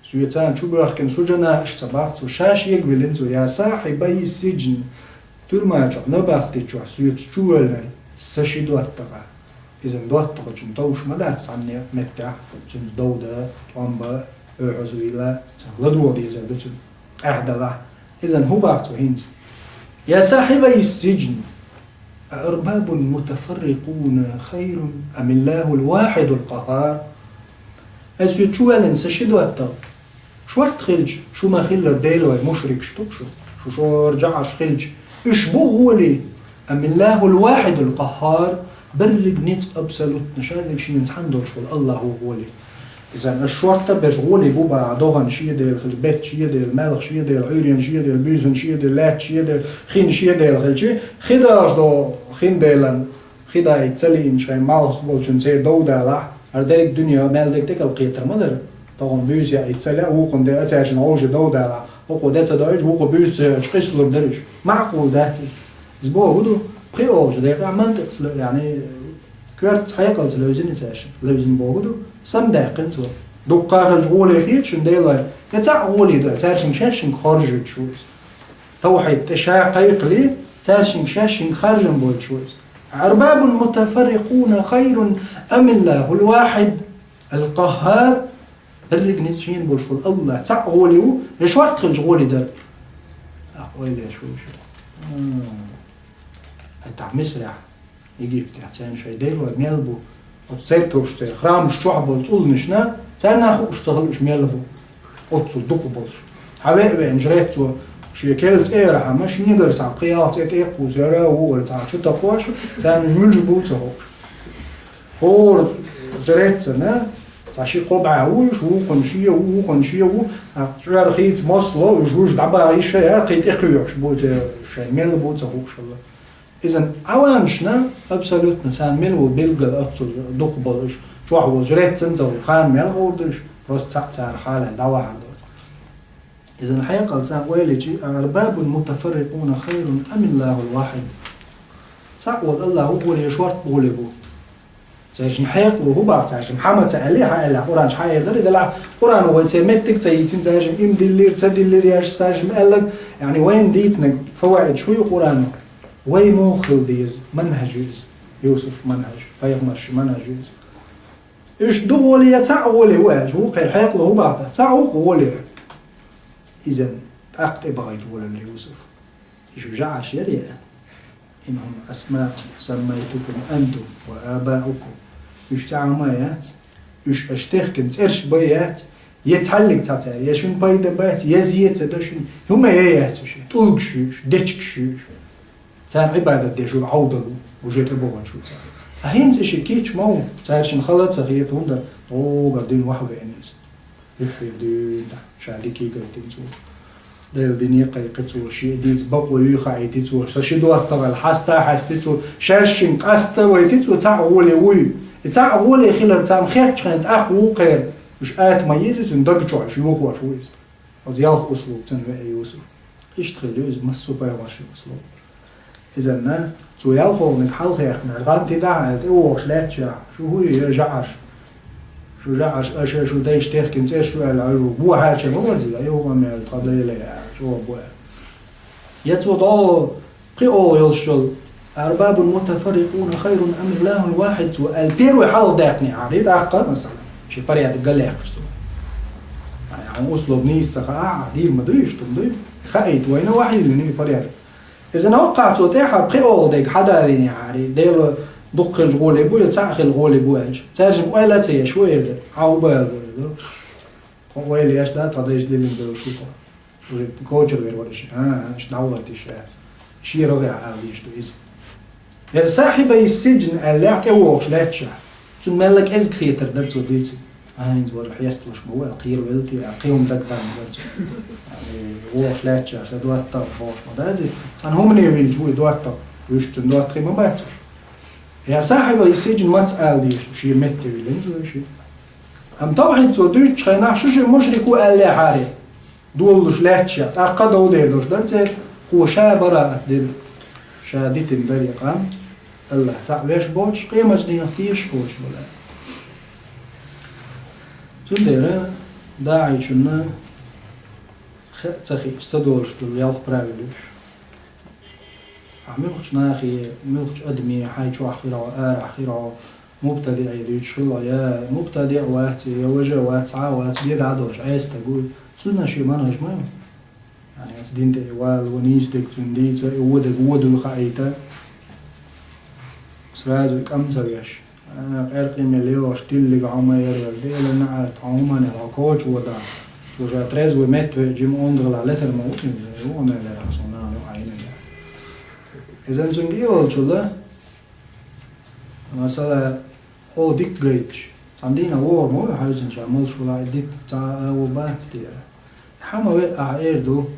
Соьца чу боьхкина сужана аш ца бах цо, ша шега виллина цо, я сахьибай сиджн, туьрма чохь, набахти чохь соьца чу ваьллина са ши доттагӀа. Иза доттагӀчун товш ма дац цхьанне меттехь, цуьнца дов дан, тӀом бан, оьгӀазвийла, ладогӀа дезар ду цуьнан, къаьхьа далахь. Иза хӀун бах цо хӀинца? Я сахьибай сиджн, أأرباب متفرقون خير أم الله الواحد القهار؟ Ай соьца чу ваьллина са ши доттагӀа. Шорта хилча, шу ма-хиллара, Делой мушрикаш ду-кх шу. Шу шорта жаӀарш хилча, уьш бу гӀоле, أم الله الواحد القهار, берриг ницкъ абсолютно шадерг шена цхьаьна долуш волу АллахӀ ву гӀоле. Иза аш шорта а беш гӀоле бу баха, догӀан шен дела хилча, беттан шен дела, маьлхан шен дела, Ӏуьйренан шен дела, буьйсанан шен дела, лаьттан шен дела, хин шен дела хилча, хи далуш долу хин делан хи даийта ца лиъначу хенахь, малхболчун церан дов далахь, хӀара дерриг дуьне мел дерг тӀекӀал кхетар ма дара. Тахана буьйса яийта ца лаьа, вукхунна де а цаьршинна гӀовши дов далахь, хӀокхо де ца доуьйтуш, вукхо буьйса ца йоуьйтуш, къийсалур дара уьш. МаьӀкъул дац иза. Иза боху ду, пхи олучу декъехь мантикъаца ле-, яъни, коьртаца хьекъалца левзина цаьршинна. Левзина боху ду, самадаьккхина цо. Дуккха а хилча гӀоле хета шуна Делой, я цхьаъ гӀоле ду, цаьршинга шаьшшинга хоржуьйтуш ву иза. Тавхьид тӀе ша кхайкхале, цаьршинга шаьшшинга харжам бойтуш ву иза. أأرباب متفرقون خير أم الله الواحد القهار؟ Берриг ницкъ шена болуш волу АллахӀ цхьаъ гӀоле ву, я шорта хилча гӀоле дара? ТӀаккха ойла еш ву шу. М. Хьайта Мисрехь, Египтехь царна шайн делой мел бу, оцу церковаш церан храмаш чохь болу цӀулнашна, царна хууш ца хилла уьш мел бу, оццул дукха болуш. Хьан веа веана жрецо шен кел цӀе ярахьама, шегара цхьа пхи-ялх цӀе тӀе а кхуссуш, яра а ву вара цхьа чу такхош, царна уьш муьлш бу ца хууш. ХӀора жрецана цхьа ши-кхо бӀе ву уьш, вукхунна шен ву, вукхунна шен ву, а чӀор хийца мосало, уьш вуьш дӀабаха йиш а яц, кхин тӀе кхоьхьуш бу, церан шайн мел бу ца хууш хилла. Иза Ӏавамашна абсолютно царна мила ву билггал оццул дукха болуш, чохь волчу жрецан ца ву, кхана мел гӀур ду уьш, просто цхьаъ цара хьалха дӀавахьар ду. Иза хьекъал царна ойла йичи, أأرباب متفرقون خير أم الله الواحد؟ Цхьаъ волу АллахӀ ву гӀоле, шорта гӀоле бу? Цаьршинна хьекъало хӀун бах, цаьршинна хьан ма ца аьллий, хьан аьллехь, Къуръан чу хьан эр дара, делахь Къуръано вай церан меттиг ца йийцина, цаьршинна и ма диллира, ца диллира, яьрш цаьршинна аьлларг, яъни вайна дийцинарг фаваид шу ю Къуръано? Вай муха хила деза? Манхьаж ю иза. Юсуф манхьаж, пайхамарш манхьаж ю иза. Уьш ду гӀоле я цхьаъ гӀоле ву аьлча, вукхеран хьекъало хӀун бах, цхьаъ ву-кх гӀоле. Иза тӀаккха тӀебахийта волавелла Юсуф. И шу жаӀаш яра я? إن هم أسماء سميتم أنتم وآباؤكم. Уьш цхьа хӀума яц. Уьш аша техкина цӀераш бан яц. Я цхьаьллиг цхьа цара, я шуна пайда бац, я зе ца до шуна. ХӀума я яц уьш. ТӀулгаш ю уьш, дечигаш ю уьш. Царна Ӏибадат деш ву Ӏовдал ву, уже тӀебогӀуш ву цара. Ткъа хӀинца и ши кийча ма ву, цаьршинна хала а ца хета, хӀунда гӀогар дина ваха веана иза. Юххе дуьйна, ша дика гайтина цо. Делан дине кхайкхи цо, шен дийца бакъо юй хаийти цо, сан ши доттагӀал хьаста а хьаьсти цо, шаьшшинга къаста а вайти цо, цхьаъ гӀоле вуй. И цхьаъ гӀоле хилар царна хетчхьана тӀаккха вукхеран, уьш ата ма еза цуьнан даг чохь, уьш юхош ву иза. Оцу ялх услуг цунна веа Юсуф. Иштта хилла ю иза массо а пайхамаршийн услуг. Изанна, цо ялхолгӀаниг хьалхаехкинехь, гӀанти дахьа аьлла, тӀевогӀуш лаьттачохь, шу хӀун ю, я жаӀаш? Шу жаӀаш, аша шу дайша техкина цӀераш ю аьлла, аша бо хьаьрча ма вазийла, юха ма аьлла, тхан Дела аьлла, чӀогӀа бу аьлла. Я цо дӀо пхи оха йолуш йолу, أأرباب متفرقون خير أم الله الواحد цо аьлла, первый хьалха даьккхинехьара, тӀаккха, масала, шен порядок галаьккхаш цо. Ай, хьуна услуг нийса ца хаахь, дийр ма дуй, иштта ма дуй. Хаийта вайна вахьйиллина и порядок. Иза новкъахь цо тӀаьхьа пхи оха дерг хьадалийнехьара, Дела дукха хилча гӀоле бу, я цхьаъ хила гӀоле бу аьлча. Цаьршимма ойла а ца еш, ву эр дара. Хьан хӀун бан аьлла ву эр дара? Тхо ойла еш дац, тхан дайша диллина долуш ву тхо. Уже кочар вер вара иша. А, а, иша дӀавахийта иша яц. Шен рогӀехь ала дезаш ду иза. Я сахьибай сиджн аьллехь тӀевогӀуш лаьттачохь. Цунна мелла кӀезиг хетар дара цо дуьйцург. А, хӀинца вара хьесталуш ма ву аьлла, кхера велла те аьлла, кхин хӀума дагадагӀна дара цунна. Э, вогӀуш лаьттачохь, сан доттагӀа бохуш ма дац иза. Цхьана хӀумане вилча ву и доттагӀа. Уьш цуьнан доттагӀий ма бац уьш. Я сахьибай сиджн маца ала дезаш ду, шен метте виллина цо шен. Амма тавхьид цо дуьйцучу хенахь шу шен мушрик ву аьллехьара. Долалуш лаьтташ, тӀаккха дов дер долуш дара церан, кхо ша бараат дира, ша дитина дара и къам. Аллахь цхьаъ веш боцуш, къематдийнах тешаш боцуш бала. Цундела даӀийчунна хи а ца хиъча, ца долуш долу ялх правилаш. Ахьа муьлххачу нахе, муьлххачу адаме, хьайн чохь хир хьо, арахь хир хьо, мубтадиӀе дуьйцуш хилла, я мубтадиӀ вац, я важа вац, цхьа а вац, беда а долуш, Ӏеса стаг вуй. Цунна шен манхаш ма ю. Яъни, оцу дин тӀе и вала, вон нийса дерг цунна дийца, и вон дерг вон дуй хаийта. Сразу и кӀам ца веш. А, къаьркъа мел йогӀуш, тиллиг хьо ма яра, Делан неӀалт, хьо хӀуманел хьо коча вода. Цо ша трезвый метта ве жима ондагӀалахь летар ма ву, и вон мел лерахь, сон нана ю Ӏайна. Иза цуьнга и волчулла, масала, хьо дика гайташ. Цхьана дийнахь вогӀур ма ву хьаьвзина ша молуш валахь, и дита цхьа а ву бац те. Хьан ма веа ахьа эр ду,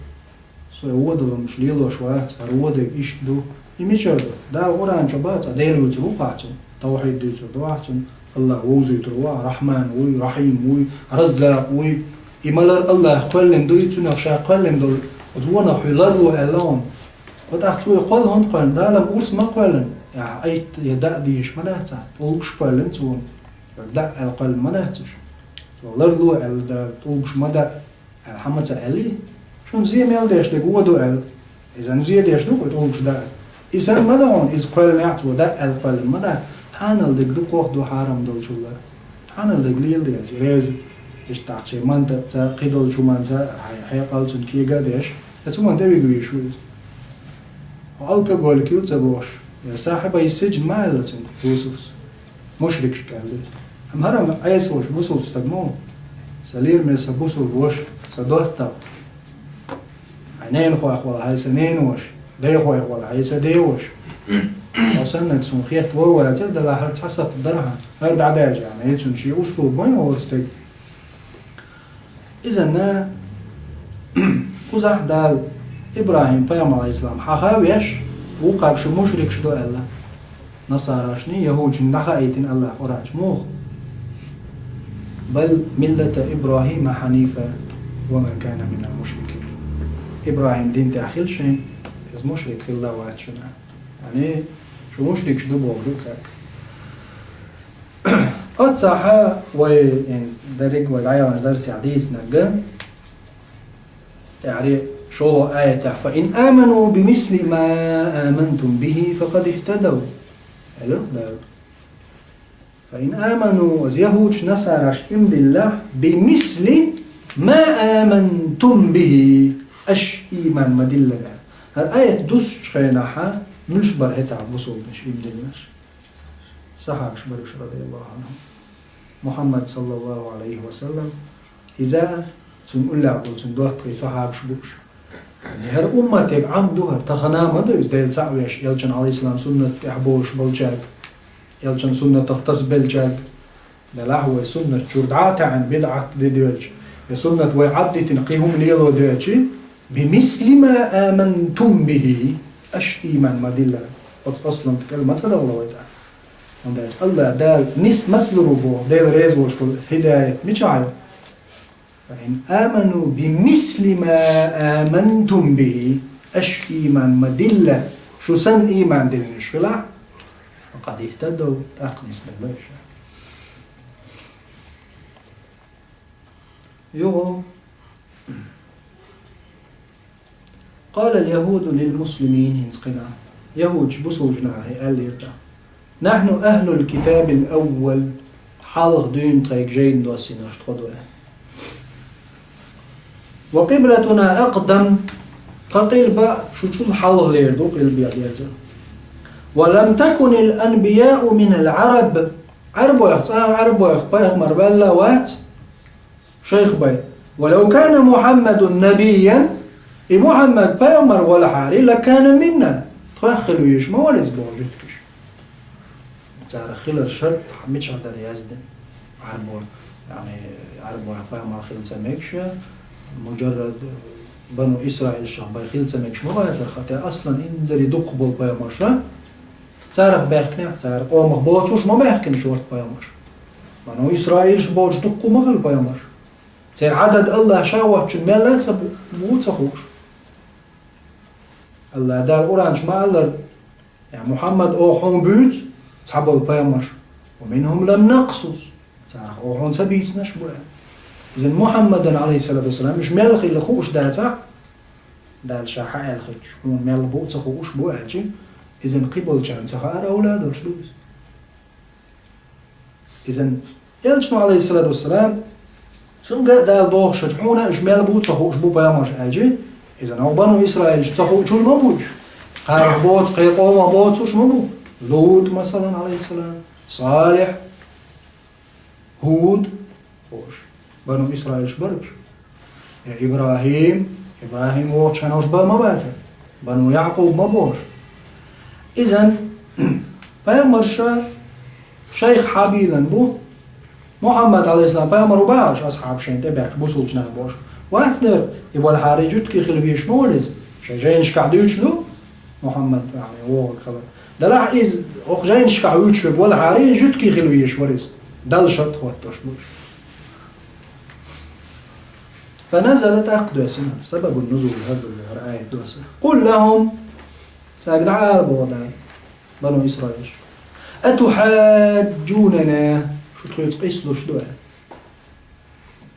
со и вон долу хӀумаш лелош вац, хӀара вон дерг иштта ду. И мичара ду? Дала Къуръан чу бац, Дела вуьйцур ву хьа цунна, тавхьид дуьйцур ду ахьа цунна, Аллах вовзуьйтур ву, Рахьман вуй, Рахьим вуй, Раззакъ вуй. И малар Аллах кхоьллина дуй, цунах ша кхоьллина долу, оцу вонах хьуьй ларло аьлла хьуна. Ва тӀаккха цо и кхоьллина хӀунда кхоьллина? Дала-м урс ма кхоьллина. Я Ӏайт, я даа дийш ма дац ахьа, тӀулгаш кхоьллина цо. Даа аьлла кхоьллина ма дац уьш. Цо ларло аьлла Дала, тӀулгаш ма даа аьлла хьан ма ца аьллий? Шуна зен мел деш дерг вон ду аьлла. Иза-м зен деш ду, кху тӀулгаш даа. И санна ма ду хьуна, иза кхоьллинехь а цо даа аьлла кхоьллина ма дац. Тхьанал дерг ду, кхох ду хьарам долчулла. Тхьанал дерг леладеш, реза. Иштта ахча, мантаца, кхидолчу хӀуманца, хьайн хьекъал цунна кега а деш, я цу хӀуманна тӀе вига везаш ву иза. Хьо алкоголик ю ца бохуш, я сахьибай сиджн ма аьлла цуьнга Юсуфс. Мушрикашка аьлла иза. Амма хӀара Ӏеса волуш бусулба стаг ма ву. Сан лераме сан бусулба ваша, сан доттагӀа. Хьайн ненахойх вала хьайн сан ненаваша, дайхойх вала хьайн сан деваша. Хьо саннарг суна хетта ван вацара, делахь хӀара цхьа сакхт дара хьан. ХӀара дӀадаьлча, яъни, цуьнан шен услуга ма ю хӀора стеган. Иза-м, кхузахь Дала ИбрахӀим-пайхамар, Ӏалайхиссалам, хьаха а веш, вукхарг шу мушрикаш ду аьлла. Насарашний, яхӀудашний дӀахаийтина Аллахь Къуръан чу муха: «Бал миллата ИбрахӀима хьанифа, ва ма кана минал мушрикин». ИбрахӀим дин тӀехь хилла шайн, иза мушрик хилла вац шуна. Яъни, шу мушрикаш ду бохург ду цаьрга. Оццахьа вай, ин, дерриг вай дӀаяханчу дарсехь дийцинарг, тӀаьхьаре шолгӀа аятехь: «Фа ин аману бимисли ма амантум бихи, факъад ихтадав», аьлла Дала. «Фа ин аману», оцу яхӀудаш, насараш ийман диллахь, «бимисли ма амантум бихи», аш ийман ма-диллара. ХӀара аят дуссучу хенахьа муьлш бара хӀетахь бусулбанаш ийман диллинарш? Сахьабаш бара уьш, радияллаху Ӏанхум. Мухьаммад, саллаллаху Ӏалайхи ва саллам, иза, цуьнан уллехь болу цуьнан доттагӀий сахьабаш бу уьш. ХӀара умматега Ӏам ду хӀара, тахана а ма ду иза, Дела цхьаъ веш, элчан, Ӏалайхиссалам, суннат тӀехь болуш болчаьрга, элчан суннатах тасабеллачаьрга. Делахь вай суннат чуьра дӀа а таьӀна, бидӀат де доьлча, я суннат вай Ӏад дитина кхин хӀума лело доьлча, «бимисли ма амантум бихи», аш ийман ма-диллара. Оцу асланна кӀел ма ца дахало вай тӀаккха. ХӀунда аьлча Аллах Дала нис маца лур ву боху, Дела реза волуш волу хӀидаят мичахь ю? «Фа ин аману бимисли ма амантум бихи», аш ийман ма-диллара, шу санна ийман диллинарш хилахь, «факъад ихтадав», тӀаккха нисбелла уьш. Юха. «Къалал яхӀуду лил муслимин», хӀинца кхина. ЯхӀудаш бусулба нахе аьллера тӀаккха: «Нахьну ахӀлул китабил аввал», хьалха дуьйна тхайга жайна доссийнарш тхо ду аьлла. «Ва къиблатуна акъдам», тхан къилба шучул хьалхалера ду, къилба ян деза. «Ва лам такунил анбияу минал Ӏараб», Ӏарбойх, цкъа а Ӏарбойх пайхамар ваьлла а вац, шайх бай. «Ва лав кана Мухьаммадун набиян», и Мухьаммад пайхамар валахьара, «лакана минна», тхох хила везаш ма вара иза боху жуьгташа. Царах хилар шарт мичахь дара яздина? Ӏарбо, яъни, Ӏарбойх пайхамар хила ца мегаш, муджаррад бану Исраилшах бай хила ца мегаш ма бацара, хӀаьта аслан инзаре дукхах болу пайхамарша, царах баьхкинехь, цара къомах боцуш ма баьхкина шорта пайхамарш. Бану Исраилш боцуш дуккха ма хилла пайхамарш. Церан Ӏадад Аллах ша воцчунна мел а ца бу-, бу ца хууш. Аллах Дала Къуръан чу ма аллара: Мухьаммад, оха хьуна буьйцу цхьаболу пайхамарш, ва минхум лам накъсус, царах оха хьуна ца бийцинарш бу аьлла. Иза Мухьаммадан, алейхиссалату вассалам, уьш мел хилла хууш дацахь, Дала ша хьан аьлла хилча, хьуна мел бу а ца хууш бу аьлча, иза кхиболчарна ца хаара овла долуш ду иза. Иза Элчано, алейхиссалату вассалам, цуьнга а Дала бохуш, хьуна уьш мел бу ца хууш бу пайхамарш аьлча, иза хӀокху бану Исраилаш ца хуучул ма бу уьш. Кхарах боцу, кхин къомах боцуш ма бу. Лут, масалан, алейхиссалам, Салих, Худ, бохуш, бану Исраилаш бара уьш. Я ИбрахӀим, ИбрахӀим вохучу хенахь уьш бан ма бацара, бану Якъуб ма бохуш. Иза пайхамарша шайх хьабийлан бу. Мухьаммад, алейхиссалам, пайхамар ву бахьаш, асхьаб шайна тӀебаьхкича бусулчу нах бохуш. Вац дера, и валхьари жуьгтий хила везаш ма вара иза. Шайн жайнашкахь дуьйцуш ду Мухьаммад, яъни, вогӀург хилар. Делахь иза, хӀокху жайнашкахь вуьйцуш верг валхьари жуьгтий хила везаш вара иза. Далла шарт хӀоттош бу уьш. Фаназала, тӀаккха доьссина, сабабун нузул хӀара ду, хӀара аят доьссина. Къул лахӀум, цаьрга дӀаала боху Дала, бану Исраилаш. Атухьаджунана, шу тхоьца къийсалуш ду аьлла.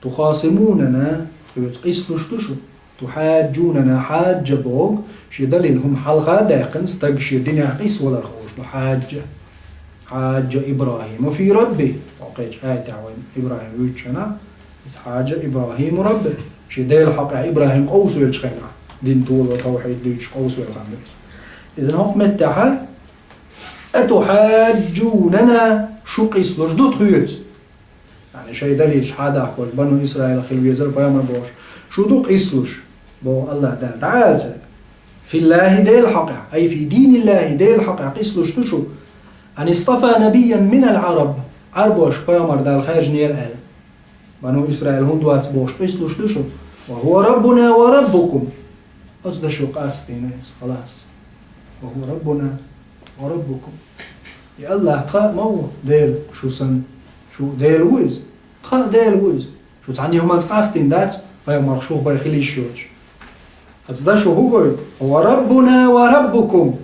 Тухасимунана, тхоьца къийсалуш ду шу. Тухьаджунана, хьаджа боху, шен далил хӀума хьалха а даьккхина, стаг шен динехь къийсаваларх олуш ду, хьаджа. Хьаджа ИбрахӀиму фи рабби. Кхечу аятехь вайн ИбрахӀим вуьйцучу хенахь, иза хьаджа ИбрахӀиму рабби. Шен Делан хьокъехь ИбрахӀим къовсавеллачу хенахь, дин толо, тавхьид дуьйцуш къовсавелла хан ду иза. Иза хӀокху меттехь, атухьаджунана, шу къийсалуш ду тхоьца. Яъни шайн далилаш хьадахкалуш, бану Исраилах хила везара пайхамар бохуш. Шу ду къийсалуш, боху АллахӀ Дала. ДӀаала цаьрга. ФиллахӀи, Делан хьокъехь, ай фи диниллахӀи, Делан хьокъехь къийсалуш ду шу. Ан истафа набиян минал Ӏараб, Ӏарбош пайхамар Дала хаьржинера аьлла. Бану Исраил хӀунда вац бохуш къийсалуш ду шу. Ва хӀува раббуна ва раббукум. Оцу дашо къастийна иза, халас. Ва хӀува раббуна ва раббукум. И АллахӀ тхан а ма ву Дела, шу санна. Шу Дела ву иза. Тхан а Дела ву иза. Шу цхьанна хӀуманца къастийна дац, пайхамарх шух бен хила йиш йоцуш. Оцу дашо хӀун гойту? Ва раббуна ва раббукум.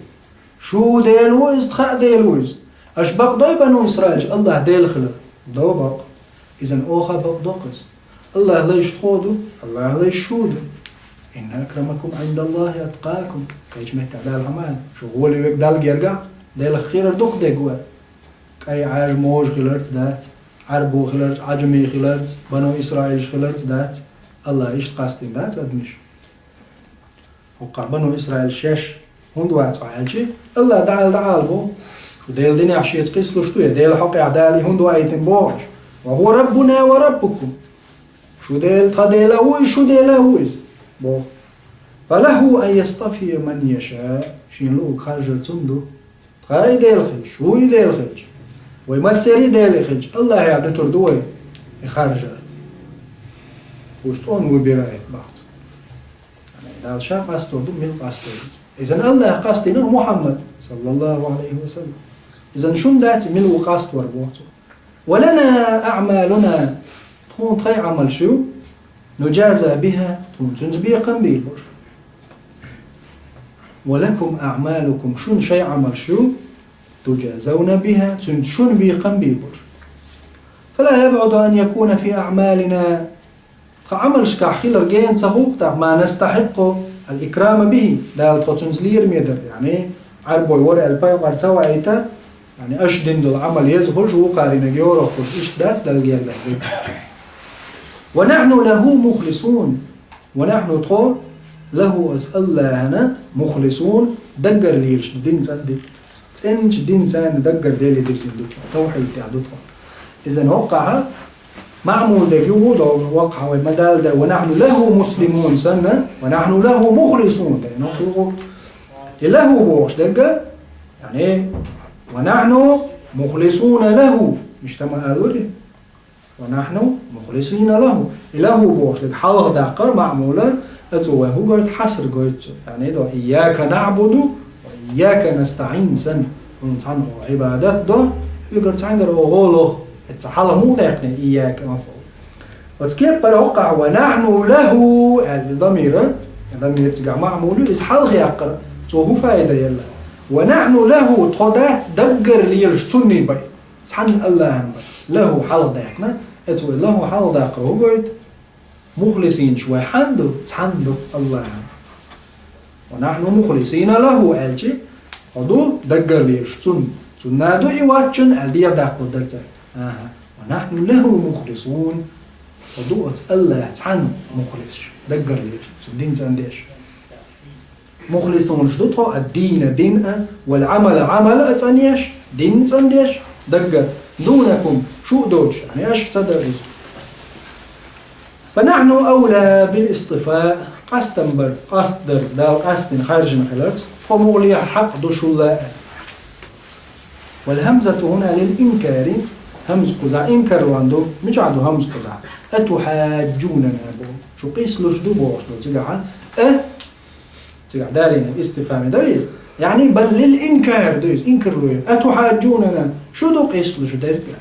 Шу Дела ву иза, тхан а Дела ву иза. Аша бакъдой, бану Исраилаш, АллахӀ Дела хилар? До бакъ. Иза оха бакъдоккху иза. АллахӀ лайш тхо ду, АллахӀ лайш шу ду. Инна акрамакум ӀиндаллахӀи аткъакум. Кхечу меттехь Дала хьама аьлла, шу гӀоле верг Далла гергахь, Делах кхерар дукха дерг ву. КӀай Ӏаьржа можа хиларца дац, Ӏарбо хиларца, Ӏаьжами хиларца, бану Исраилаш хиларца дац, АллахӀ иштта къастийна дац адамаш. ХӀокхахь бану Исраил шаьш хӀунда вац хьо аьлча, АллахӀ дӀаала дӀаала боху, шу Делан динехь шеца къийсалуш ду, я Делан хьокъехь Дала и хӀунда ваийтина боху аша. Ва хӀува раббуна ва раббукум. Шу Дела, тхан Дела а ву иза, шу Дела а ву иза, боху. ФалахӀу ан ястафия ман яшаъ, шена луург харжар цунна ду. Тхан и Дела хилча, шун и Дела хилча, вай массеран а Дела хилча, АллахӀехь дуьтур ду вай и харжар. Пусть он выбирает бахьа. Дала ша къастор ду, мила къастор ду. Иза АллахӀ къастийна Мухьаммад, саллаллахӀу ӀалайхӀи ва саллам. Иза шун дац, мила ву къаствар боху цо. Ва лана аӀмалуна, тхуна тхайн Ӏамалш ю, нуджаза бихӀа, тхуна цуьнца бекхам бийр бу. Ва лакум аӀмалукум, шун шайн Ӏамалш ю, туджазавна бихӀа, цуьнца шуна бекхам бийр бу. Фала ябӀуду ан якуна фи аӀмалина, тхан Ӏамалшкахь хилар гена ца хуьлу, тӀаккха ма настахьикъу ал-икрама бихӀи, Дала тхо цуьнца лераме дара, яъни Ӏарбой вара аьлла пайхамар ца ваийта, яъни аша дина долу Ӏамал еза хуьлуш, вукхаринаг йорах хуьлуш, иштта дац Далла гергахь дерг. Ва нахьну лахӀу мухлисун. Ва нахьну тхо, лахӀу, оцу АллахӀана, мухлисун, даггара лелаш ду дин цӀандика. ЦӀеначу динца даггара Деле дирзина ду тхо, тавхьид тӀехь ду тхо. Иза хӀокхахь маъмул дерг юха а ду, воккхахь вай ма-далла дара, ва нахьну лахӀу муслимун санна, ва нахьну лахӀу мухлисун дара, ну, юха. И лахӀу бохуш дерг, яъни, ва нахьну мухлисуна лахӀу, иштта ма алури. Ва нахьну мухлисуна лахӀу. И лахӀу бохуш дерг хьалха даккхар маъмула, оцу вай хӀун гойту, хьаср гойту цо. Яъни до, ийяка наъбуду ва ийяка настаӀин санна, хьуна цхьанна оха Ӏибадат до, хьоьгара цхьаьнгара оха гӀо лоху. Эцца хьалха муха даьккхина ийяка мафӀул? Оцу кепара хӀокхахь ва нахьну лахӀу аьлла и дамира, и дамир цигахь маъмул ю, иза хьалха яккхар, цо хӀун фаида елла? «Ва нахьну лаху», тхо дац даггара лелаш цунна бай. Цхьанна АллахӀана бай. «Лаху» хьалха даьккхина, эцу вай «лаху» хьалха даккхар хӀу гойту? Мухлисинаш вай хьанна ду? Цхьанна ду АллахӀана. «Ва нахьну мухлисина лаху», аьлчи, хьо ду даггара лелаш цунна. Цунна ду и ваччун, аьлла дегӀ даккхо дара цара. Аха. «Ва нахьну лаху мухлисун». Хьо ду оцу АллахӀа цхьанна мухлисаш, даггара лелаш, цу дин цӀандеш. Мухлисунаш ду тхо, ад-дина, дин а, вал Ӏамала, Ӏамал а цӀанъеш, дин цӀандеш, даггара. «Дунакум», шу а доцуш, яъни аша ца дара иза. «Фа нахьну авла бил истифа», къастам барца, къаст дарца, Дала къастина, хаьржина хиларца, тхо мугӀлехьа хьакъ ду шул а. «Вал хӀамзату хӀуна лил инкари», хӀамза кхузахь инкарлон ду, мичахь ду хӀамза кхузахь? «Атухьаджунана» боху. Шу къийсалуш ду бохуш ду цигахь а? Цигахь далийна истифхьами далийна. Яъни, бал лил инкар ду иза, инкарло йо. «Атухьаджунана», шу ду къийсалуш дерг а?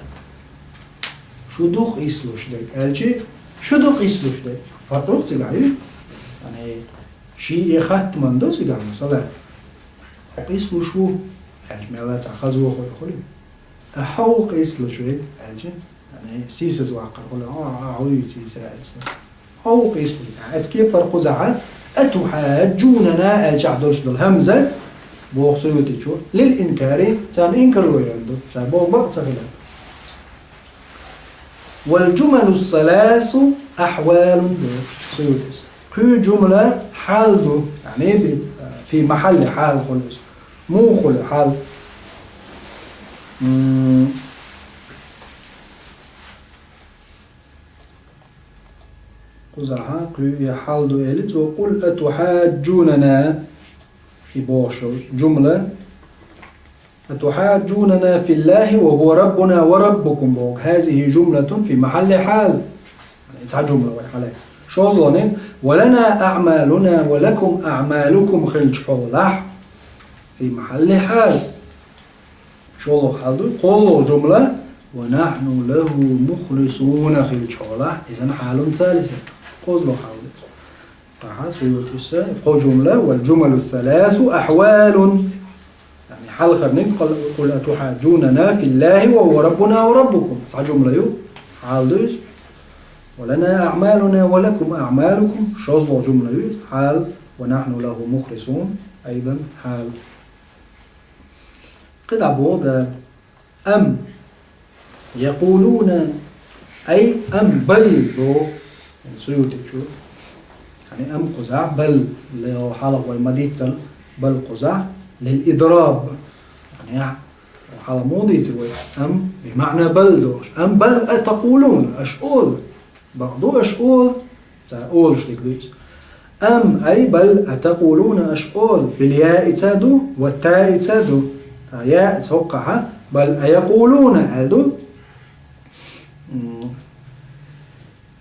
Шу ду къийсалуш дерг аьлчи, шу ду къийсалуш дерг. Фаркъ ду цигахь ю? Яъни, ши и хаттаман ду цигахь, масала. Хьо къийсалуш ву аьлча, мелла цхьа хаза вохур хуьлу. Ахьа хьо ву къийсалуш ву аьлча, яъни, сийсаз ваккхар хуьлу. А, а, хьо ву сийсаз аьлча. Хьо ву къийсалуш. Эцу кепара кхузахь а, «Атухьаджунана» аьлчахь долуш долу хӀамза, боху Суютичо, лил инкари, царна инкарло йолу ду, цара боху бакъ ца хилар. «Вал джумалу саласу ахьвалун», боху Суютис. Кху жумла хьал ду, яъни, фи махьалли хьал хуьлу иза. Муха хуьлу хьал? М, кхузахь а кху и хьал ду элира цо, «Къул атухьаджунана», и бохуш йолу жумла. «Атухьаджунана филлахи ва хӀуа раббуна ва раббукум», боху. «Хазихи жумлатун фи махьалли хьал». Цхьа жумла вай хьале. ШозлагӀниг: «Ва лана аъмалуна ва лакум аъмалукум» хилча хьолахь, фи махьалли хьал. ШолгӀа хьал ду, кхоалгӀа жумла, «ва нахьну лаху мухлисуна» хилча хьолахь, изан хьалун салиса. КхозлагӀа хьал ду. Ахьа, Суютис, кхо жумла, «вал джумалу саласу ахьвалун». Яъни, хьалхарниг, «Къул, къул атухьаджунана филлахи ва хӀуа раббуна ва раббукум». Цхьа жумла ю, хьал ду иза. «Ва лана аъмалуна ва лакум аъмалукум». ШозлагӀа жумла ю иза, хьал, «ва нахьну лаху мухлисун», айдан хьал. КхидӀа боху Дала. Ам якъулуна, ай, ам бал боху Суютичо. Яъни ам кхузахь, бал, ле, хьалха вай ма-дийццара, бал кхузахь, лил идраб. Яъни, хьалха муха дийцира вай, ам бимаъна бал долуш. Ам бал атакъулуна, аша олу. Бакъду аша олу, цара олуш дерг ду иза. Ам, ай, бал атакъулуна, аша олу, бил яи ца ду, ва таи ца ду. Ткъа яа ца хӀоккхахьа, бал аякъулуна аьлла ду. М,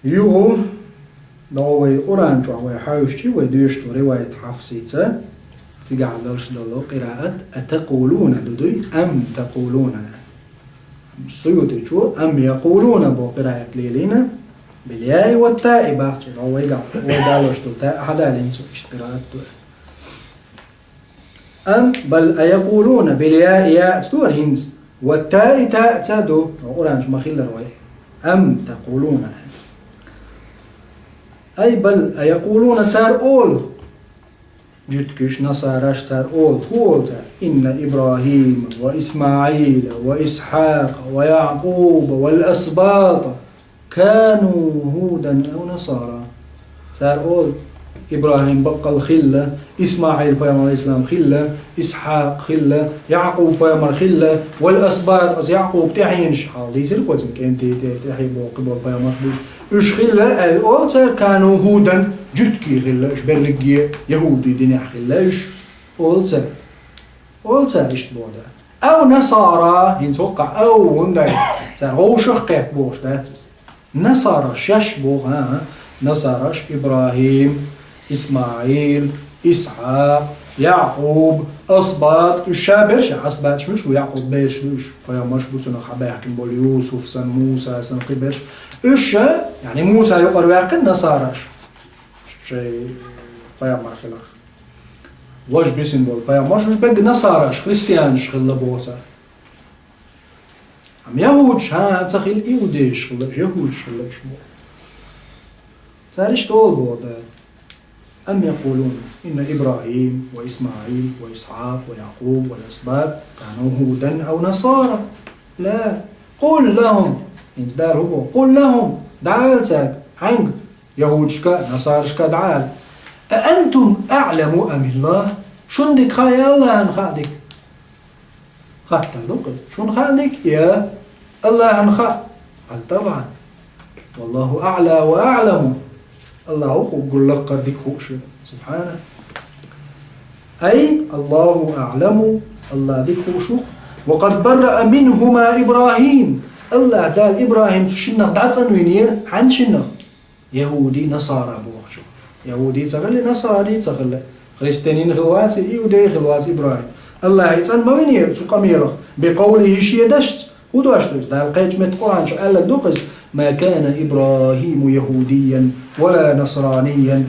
юха, догӀу вай Къуръан чохь вай хьаьвсичи, вай доьшуш долу риваят Хьафсица, цигахь далуш долу къираат атакъулуна ду дуй, ам такъулуна. Суютичо ам якъулуна боху къираат лелийна, бил яи ва таи бац, вайгахь, вай далош долу таи хьадалийна цо, иштта къираат ду. Ам бал аякъулуна, бил яи яа ца ду хӀинца, ва таи таи ца ду, Къуръан чу ма-хиллара вай. Ам такъулуна. Ай бал аякъулуна, цара олу. Жуьгтигаш, насараш, цара олу, хӀун олу цара? Инна ИбрахӀима ва ИсмаӀила ва Исхьакъа ва ЯӀкъуба вал асбата кану хӀудан ав насара. Цара олу, ИбрахӀим баккъал хилла, ИсмаӀил пайхамар, алейхиссалам, хилла, Исхьакъ хилла, ЯӀкъуб пайхамар хилла, вал асбат, аса ЯӀкъуб тӀаьхьенаш, хьалха дийцира кхо цунна, кӀентий тӀе-, тӀаьхье боккхий болу пайхамарш бу уьш. Уьш хилла аьлла олу цара, кану хӀудан, жуьгтий хилла уьш, берриге яхӀуди динехь хилла уьш, олу цара. Олу цара иштта боху Дала. Ав насара, хӀинца хӀоккхахь ав хӀунда аьлла, цара вовшах кхетта бохуш дац иза. Насара шаьш боху, а, а, насараш ИбрахӀим, ИсмаӀил, Исхьакъ, ЯӀкъуб, асбат, уьш ша берш, асбаташ муьш бу, ЯӀкъуб берш ду уьш, пайхамарш бу цунах хьабаьхкина болу, Юсуф санна, Муса санна, кхин берш. Уьш ша, яъни Муса юкъара ваьккхина насараш, шайн пайхамар хиларх. Вож бисин бол пайхамарш уж бегга насараш, христианаш хилла боху цара. Амма яхӀудаш хӀан ца хилла, иудейш хилла, яхӀудаш хилла уж боху. Цара иштта олу боху Дала: «أم يقولون إن إبراهيم وإسماعيل وإسحاق ويعقوب والأسباط كانوا هودا أو نصارى؟ لا، قل لهم». ХӀинца Дала хӀун боху? «قل لهم», дӀаала цаьрга, хьаьнга, яхӀудашка а, насарашка а дӀаала: «أأنتم أعلم أم الله؟» Шуна дика хаьа я АллахӀана хаьа дика? Хаттар ду-кх иза. Шуна хаьа дика я АллахӀана хаьа? Къала, табӀан. «والله أعلى وأعلم». АллахӀ ву-кх уггар лакхара дика хууш верг. Субхьана. «أي الله أعلم», АллахӀ дика хууш ву-кх. «وقد برأ منهما إبراهيم». АллахӀ Дала ИбрахӀим цу шиннах дӀацӀанвинера, хьан шиннах? ЯхӀуди, насара бохучух. ЯхӀуди ца хилла, насрани ца хилла. Христианин хилла вац, иудей хилла вац ИбрахӀим. АллахӀ и цӀан ма винера цу къамелах. «بقوله», шен дашца. ХӀун дош ду иза? Дала кхечу метта Къуръан чу аьлларг ду-кх иза: «ما كان إبراهيم يهوديا ولا نصرانيا».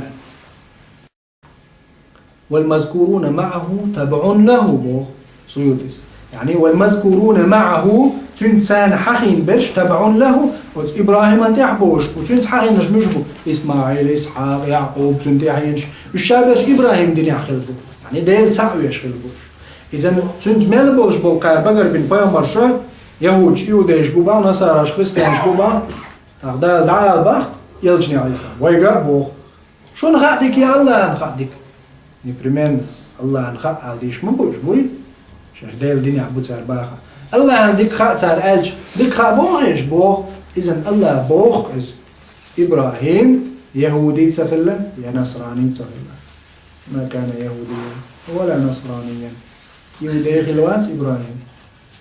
«والمذكورون معه تبع له», боху Суютис. Яъни: «والمذكورون معه», цуьнца царна хьахийна берш, «تبع له», оцу ИбрахӀиман тӀехь болуш бу, цуьнца хьахийнарш муьлш бу? ИсмаӀил, Исхьакъ, Якъуб, цуьнан тӀаьхьенаш. Уьш ша берш ИбрахӀим динехь хилла бу. Яъни Дела цхьаъ веш хилла бу уьш. Иза цуьнца мел болуш болу кхара багарбина пайхамарша, яхӀудаш, иудейш бу бахьа, насараш, христианаш бу бахьа, тӀаккха Дала дӀаала бахьа элчане, Ӏалайхиссалам: «Вайга а боху». Шуна хаьа дика я АллахӀана хаьа дика? Непременно АллахӀана хаьа ала дийш ма бу уьш, буй? Шаьш Делан динехь бу цара баха. АллахӀана дика хаьа цара аьлча, дика хаьа боху уьш? Боху. Иза АллахӀа боху иза. ИбрахӀим яхӀуди ца хилла, я насрани ца хилла. «ما كان يهوديا ولا نصرانيا». Иудей хилла вац ИбрахӀим.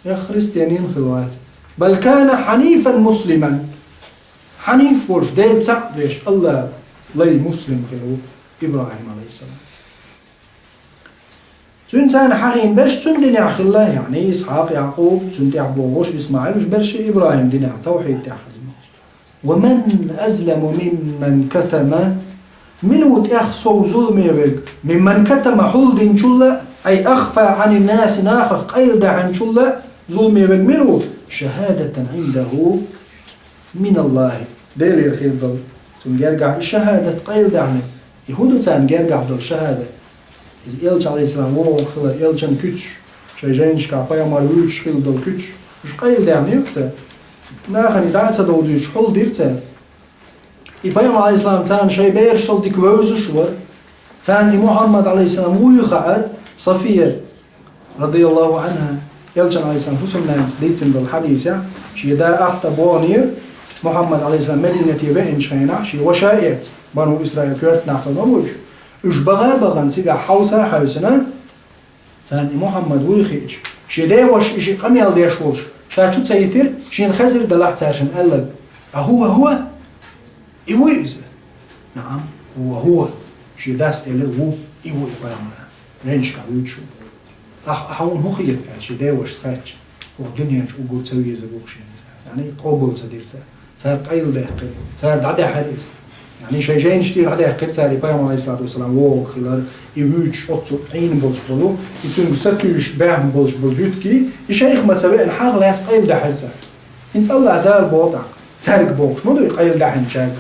Я христианин хилла вац. «بل كان حنيفا مسلما». Хьаниф волуш, Дела цхьаъ веш, АллахӀ лай муслим хилла ву ИбрахӀим, Ӏалайхиссалам. Цуьнца царна хьахийна берш цуьнан динехь хилла, яъни Исхьакъ, Якъуб, цуьнан тӀехь богӀуш, ИсмаӀил, уьш берш ИбрахӀим динехь, тавхьид тӀехь хилла. «ومن أظلم ممن كتم», мила ву тӀех сов зуламе верг, «ممن كتم», хьулдинчул а, «أي أخفى عن الناس», нахах къайладаьхьначул а зуламе верг мила ву? «شهادة عنده من الله», Делера хир долу, цуьнан гергахь и шахӀадат къайладаьхьнарг. И хӀун ду царна гергахь долу шахӀадат? Иза элча, Ӏалайхиссалам, вогӀург хилар, элчан куьцаш, шайн жайнашкахь пайхамар вуьйцуш хилла долу куьцаш, уьш къайладаьхьнера цара. Нахана и дӀа а ца довзуьйтуш, хьулдира цара. И пайхамар, Ӏалайхиссалам, царна шайн берашал дика вевзаш вара. Царна и Мухьаммад, Ӏалайхиссалам, вуй хаьара. Сафия, радияллаху анхьа, элчан, Ӏалайхиссалам, хӀусамнанас дийцина долу хьадисехь, шен да Ахьта бохнера, Мухьаммад, Ӏалайхиссалам, Мединате веанчу хенахь, шен ваша а эцна, Бану Исраил коьрта нах хилла ма бу уьш. Уьш баха а бахана, цигахь хьовса а хьаьвсина, царна и Мухьаммад вуй хиъча, шен деваша и шиъ къамел деш волуш, ша чу ца йитира, шена хезира делахь цара шена аьлларг: «أهو هو?» И вуй иза? «نعم، هو هو». Шен дас элира: «Ву, и ву и пайхамар. Венашкахь вуьйцуш ву». Ахьа, ахьа хьуна хӀун хета аьлла, шен девашас хаьттича, хӀокху дуьнен чу уггар ца везар ву-кх шена иза. Яъни къобал ца дира цара. Цара къайладаьхкира, цара дӀадаьхьира иза. Яъни шайн жайнаш тӀера дӀадаьхкира цара и пайхамар, Ӏалайхиссалату вассалам, вогӀург хилар, и вуьйцуш оццу Ӏийна болуш болу, и цуьнга сатуьйсуш баьхна болуш болу жуьгтий, и шайх ма ца веана, хьагӀ лаьцна къайладаьхьира цара. ХӀинца АллахӀ Дала боху тӀаккха, цаьрга бохуш ма ду и къайладаьхьначаьрга.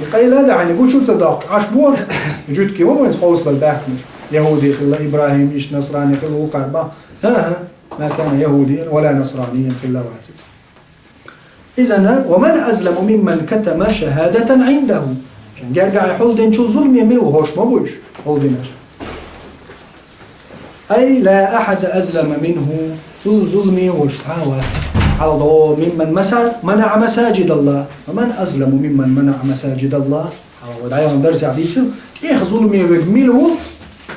И къайладаьхьнарг гучу ца доккху, Ӏаш бохуш, и жуьгтий ма вайна къовсабала баьхкинарш. ЯхӀуди хилла, ИбрахӀим, иштта насрани хилла, вукхара бан. ХӀан-хӀа, «ما كان يهوديا ولا نصرانيا» хилла вац иза. Иза: «ومن أظلم ممن كتم شهادة عنده». Шен гергахь хьулдинчул зуламе мила ву, хӀорш ма бу уьш хьулдинарш. «أي لا أحد أظلم منه», цул зуламе волуш цхьа а вац. Хьалха: «ممن مسا-، منع مساجد الله». «ومن أظلم ممن منع مساجد الله». Хьалха вай дӀаяхана дарсехь дийцира, тӀех зуламе верг мила ву,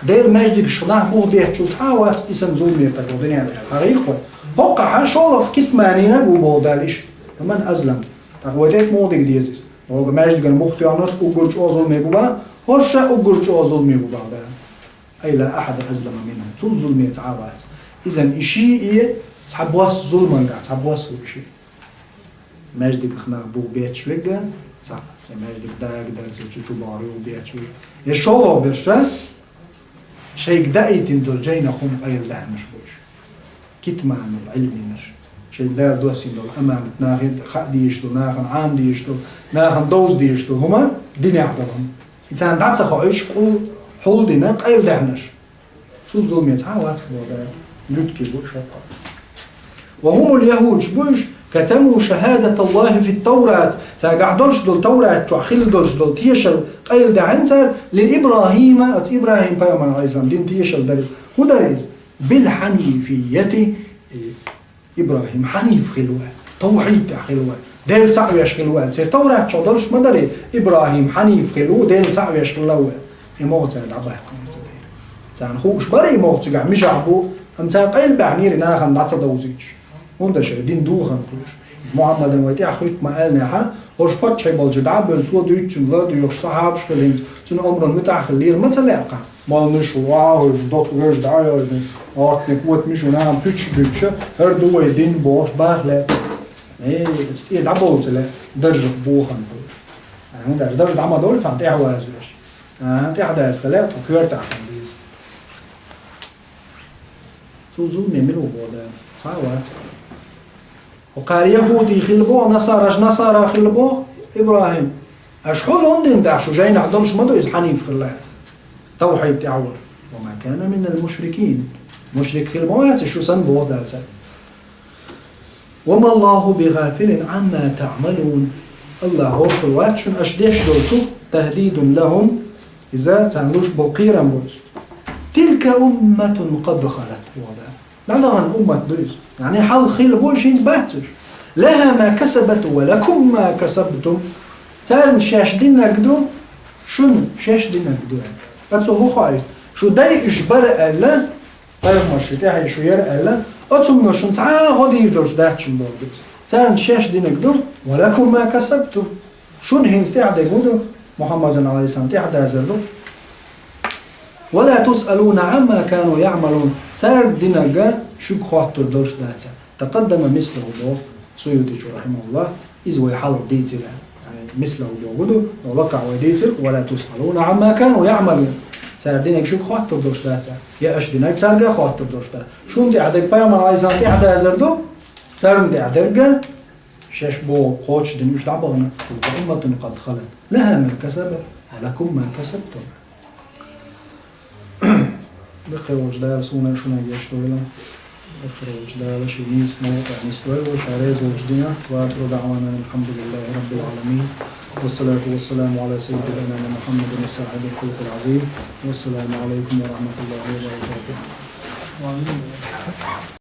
Делан маьждигашка нах бух беттачул цхьа а вац и санна зуламе стаг вай дуьнен тӀехь. ХӀара гӀийрхой. ХӀоккхахьа шолгӀа китманина а бу боху Дала иштта. «ومن أظلم». ТӀаккха вай тӀе а муха дика деза иза? Оха маьждиган бух тоьхнарш уггар чӀогӀа зуламе бу бан, хӀорш а уггар чӀогӀа зуламе бу бан Дала. «أي لا أحد أظلم منه». Цул зуламе цхьа а вац. Иза и шиъ а цхьа бос зуламангахь, цхьа бос ву и шиъ. Маьждигах нах бух бетташ верг а цхьаъ, я маьждиг дага дарца чу чу бахьар юха бетташ верг. Я шолгӀа берш а, Шайга даийтина долу жайнах хӀума къайладаьхьнарш бу уьш. Китманул Ӏилм йинарш. Шайга Дала доссийна долу аманат нахана хаа дезаш долу, нахана Ӏама дезаш долу, нахана довза дезаш долу хӀума, динехь долу хӀума. И царна дӀа ца хоуьйтуш, къул хьулдина къайладаьхьнарш. Цул зуламе цхьа а вац боху Дала. Жуьгтий бу шапа. Ва хумул яхӀуд, уьш бу уьш, катаму шахӀадаталлахӀи фит-Таврат, цаьргахь долуш долу Таврат чохь хилла долуш долу тешал къайладаьхьна цара, ли ИбрахӀима, оцу ИбрахӀим пайхамар, Ӏалайхиссалам, дина тешал дара. ХӀун дара иза? Бил хьанифийяти, э, ИбрахӀим хьаниф хилла ву, тавхьид тӀехь хилла ву, Дела цхьаъ веш хилла ву. Церан Таврат чохь долуш ма дарий, ИбрахӀим хьаниф хилла ву, Дела цхьаъ веш хилла ву. И могӀа цара дӀабаьккхинера цу дайра. Царна хууш бара и могӀа цигахь мижахь бу, амма цара къайлабаьхьнера нахана дӀа ца довзуьйтуш. ХӀунда аьлча дин духарна кхуьуш. Мухьаммадана вай тӀаьхьа хӀуьтту ма аьллинехь, хӀорш паччахье болчу дӀа а бевлла, цо дуьйцучунна ладуьйгӀуш сахьабаш хилла хӀинца, цуьнан омранна муьтӀахь хилла лела ма ца лаьа кхана. Молланаш ву, ахьа хӀорш доккха вевза дӀа а йойла, гӀортаниг отамаш ву, нахана пуьчаш буьгуша, хӀара ду вай дин бохуш баха лаьа. Э, оцу тӀе дӀабовла ца лаьа, даржах бохана хуьлуш. ХӀунда аьлча дарж дӀа ма довлу цхьана тӀаьхьаваза веш. ТӀаьхьадаза ца лаьа, тхо коьртахь хан деза. Цул зуламе мила ву боху Дала? Цхьа а вац. Кхара яхӀуди хилла боху, насараш насара хилла боху, ИбрахӀим. Аша хьулун дина дахь шу жайнахь долуш ма ду иза хьаниф хилла. Тавхьид тӀехь вара. Ва ма кана минал мушрикин. Мушрик хилла ма вац шу санна боху Дала цара. Ва ма Аллаху бигъафилин Ӏамма таъмалун. Аллах гӀорхур вац шуна аша деш долчух, тахӀдидун лахӀум. Иза царна луш болу кхерам бу иза. Тилка умматун къад халат, боху Дала. ДӀадахана уммат ду иза. Яъни хьалха хилла бу, шинца бац уьш. ЛахӀа ма касабат ва лакум ма касабтум. Царна шаьш динарг ду, шуна шаьш динарг ду аьлла. Ткъа цо хӀун хоуьйту? Шу дай уьш бара аьлла, пайхамарш шун тӀаьхье шу яра аьлла, оцунна шуна цхьа а гӀо дийр долуш дац шуна боху иза. Царна шаьш динарг ду, ва лакум ма касабтум. Шуна хӀинца тӀаьхьа дерг хӀун ду? Мухьаммадан Ӏалайхиссалам тӀаьхьадазар ду. Ва ла тусъалуна Ӏамма кану яъмалун. Цара динарг шуьга хоттур долуш дац. Такъаддама мислаху боху Суютичо, рахьимахуллах, иза вай хьалха дийцира. Яъни мислаху боху ду, но лакхахь вай дийцира, ва ла тусъалуна Ӏамма кану яъмалун. Цара динарг шуьга хоттур долуш дац. Я аша динарг цаьрга хоттур долуш дац. Шуна тӀаьхьа дерг пайхамар Ӏалайхиссалам тӀаьхьадазар ду, царна тӀаьхьа дерг шаьш боху кхочушдина уьш дӀабахана, тилка умматун къад халат. ЛахӀа ма касабат, ва лакум ма касабтум. Даккхий волчу Дала суна а шуна а гечдойла. Даккхий волчу Дала шен нийса новкъа нисдойла, ша реза волчу динехь. Ва ахиру даъвана анил хьамдулиллахи раббил Ӏаламин. Вассалату вассаламу Ӏала саййидил анами Мухьаммадин сахьибил хулукъил Ӏазим. Вассаламу Ӏалайкум ва рахьматуллахи ва баракатух.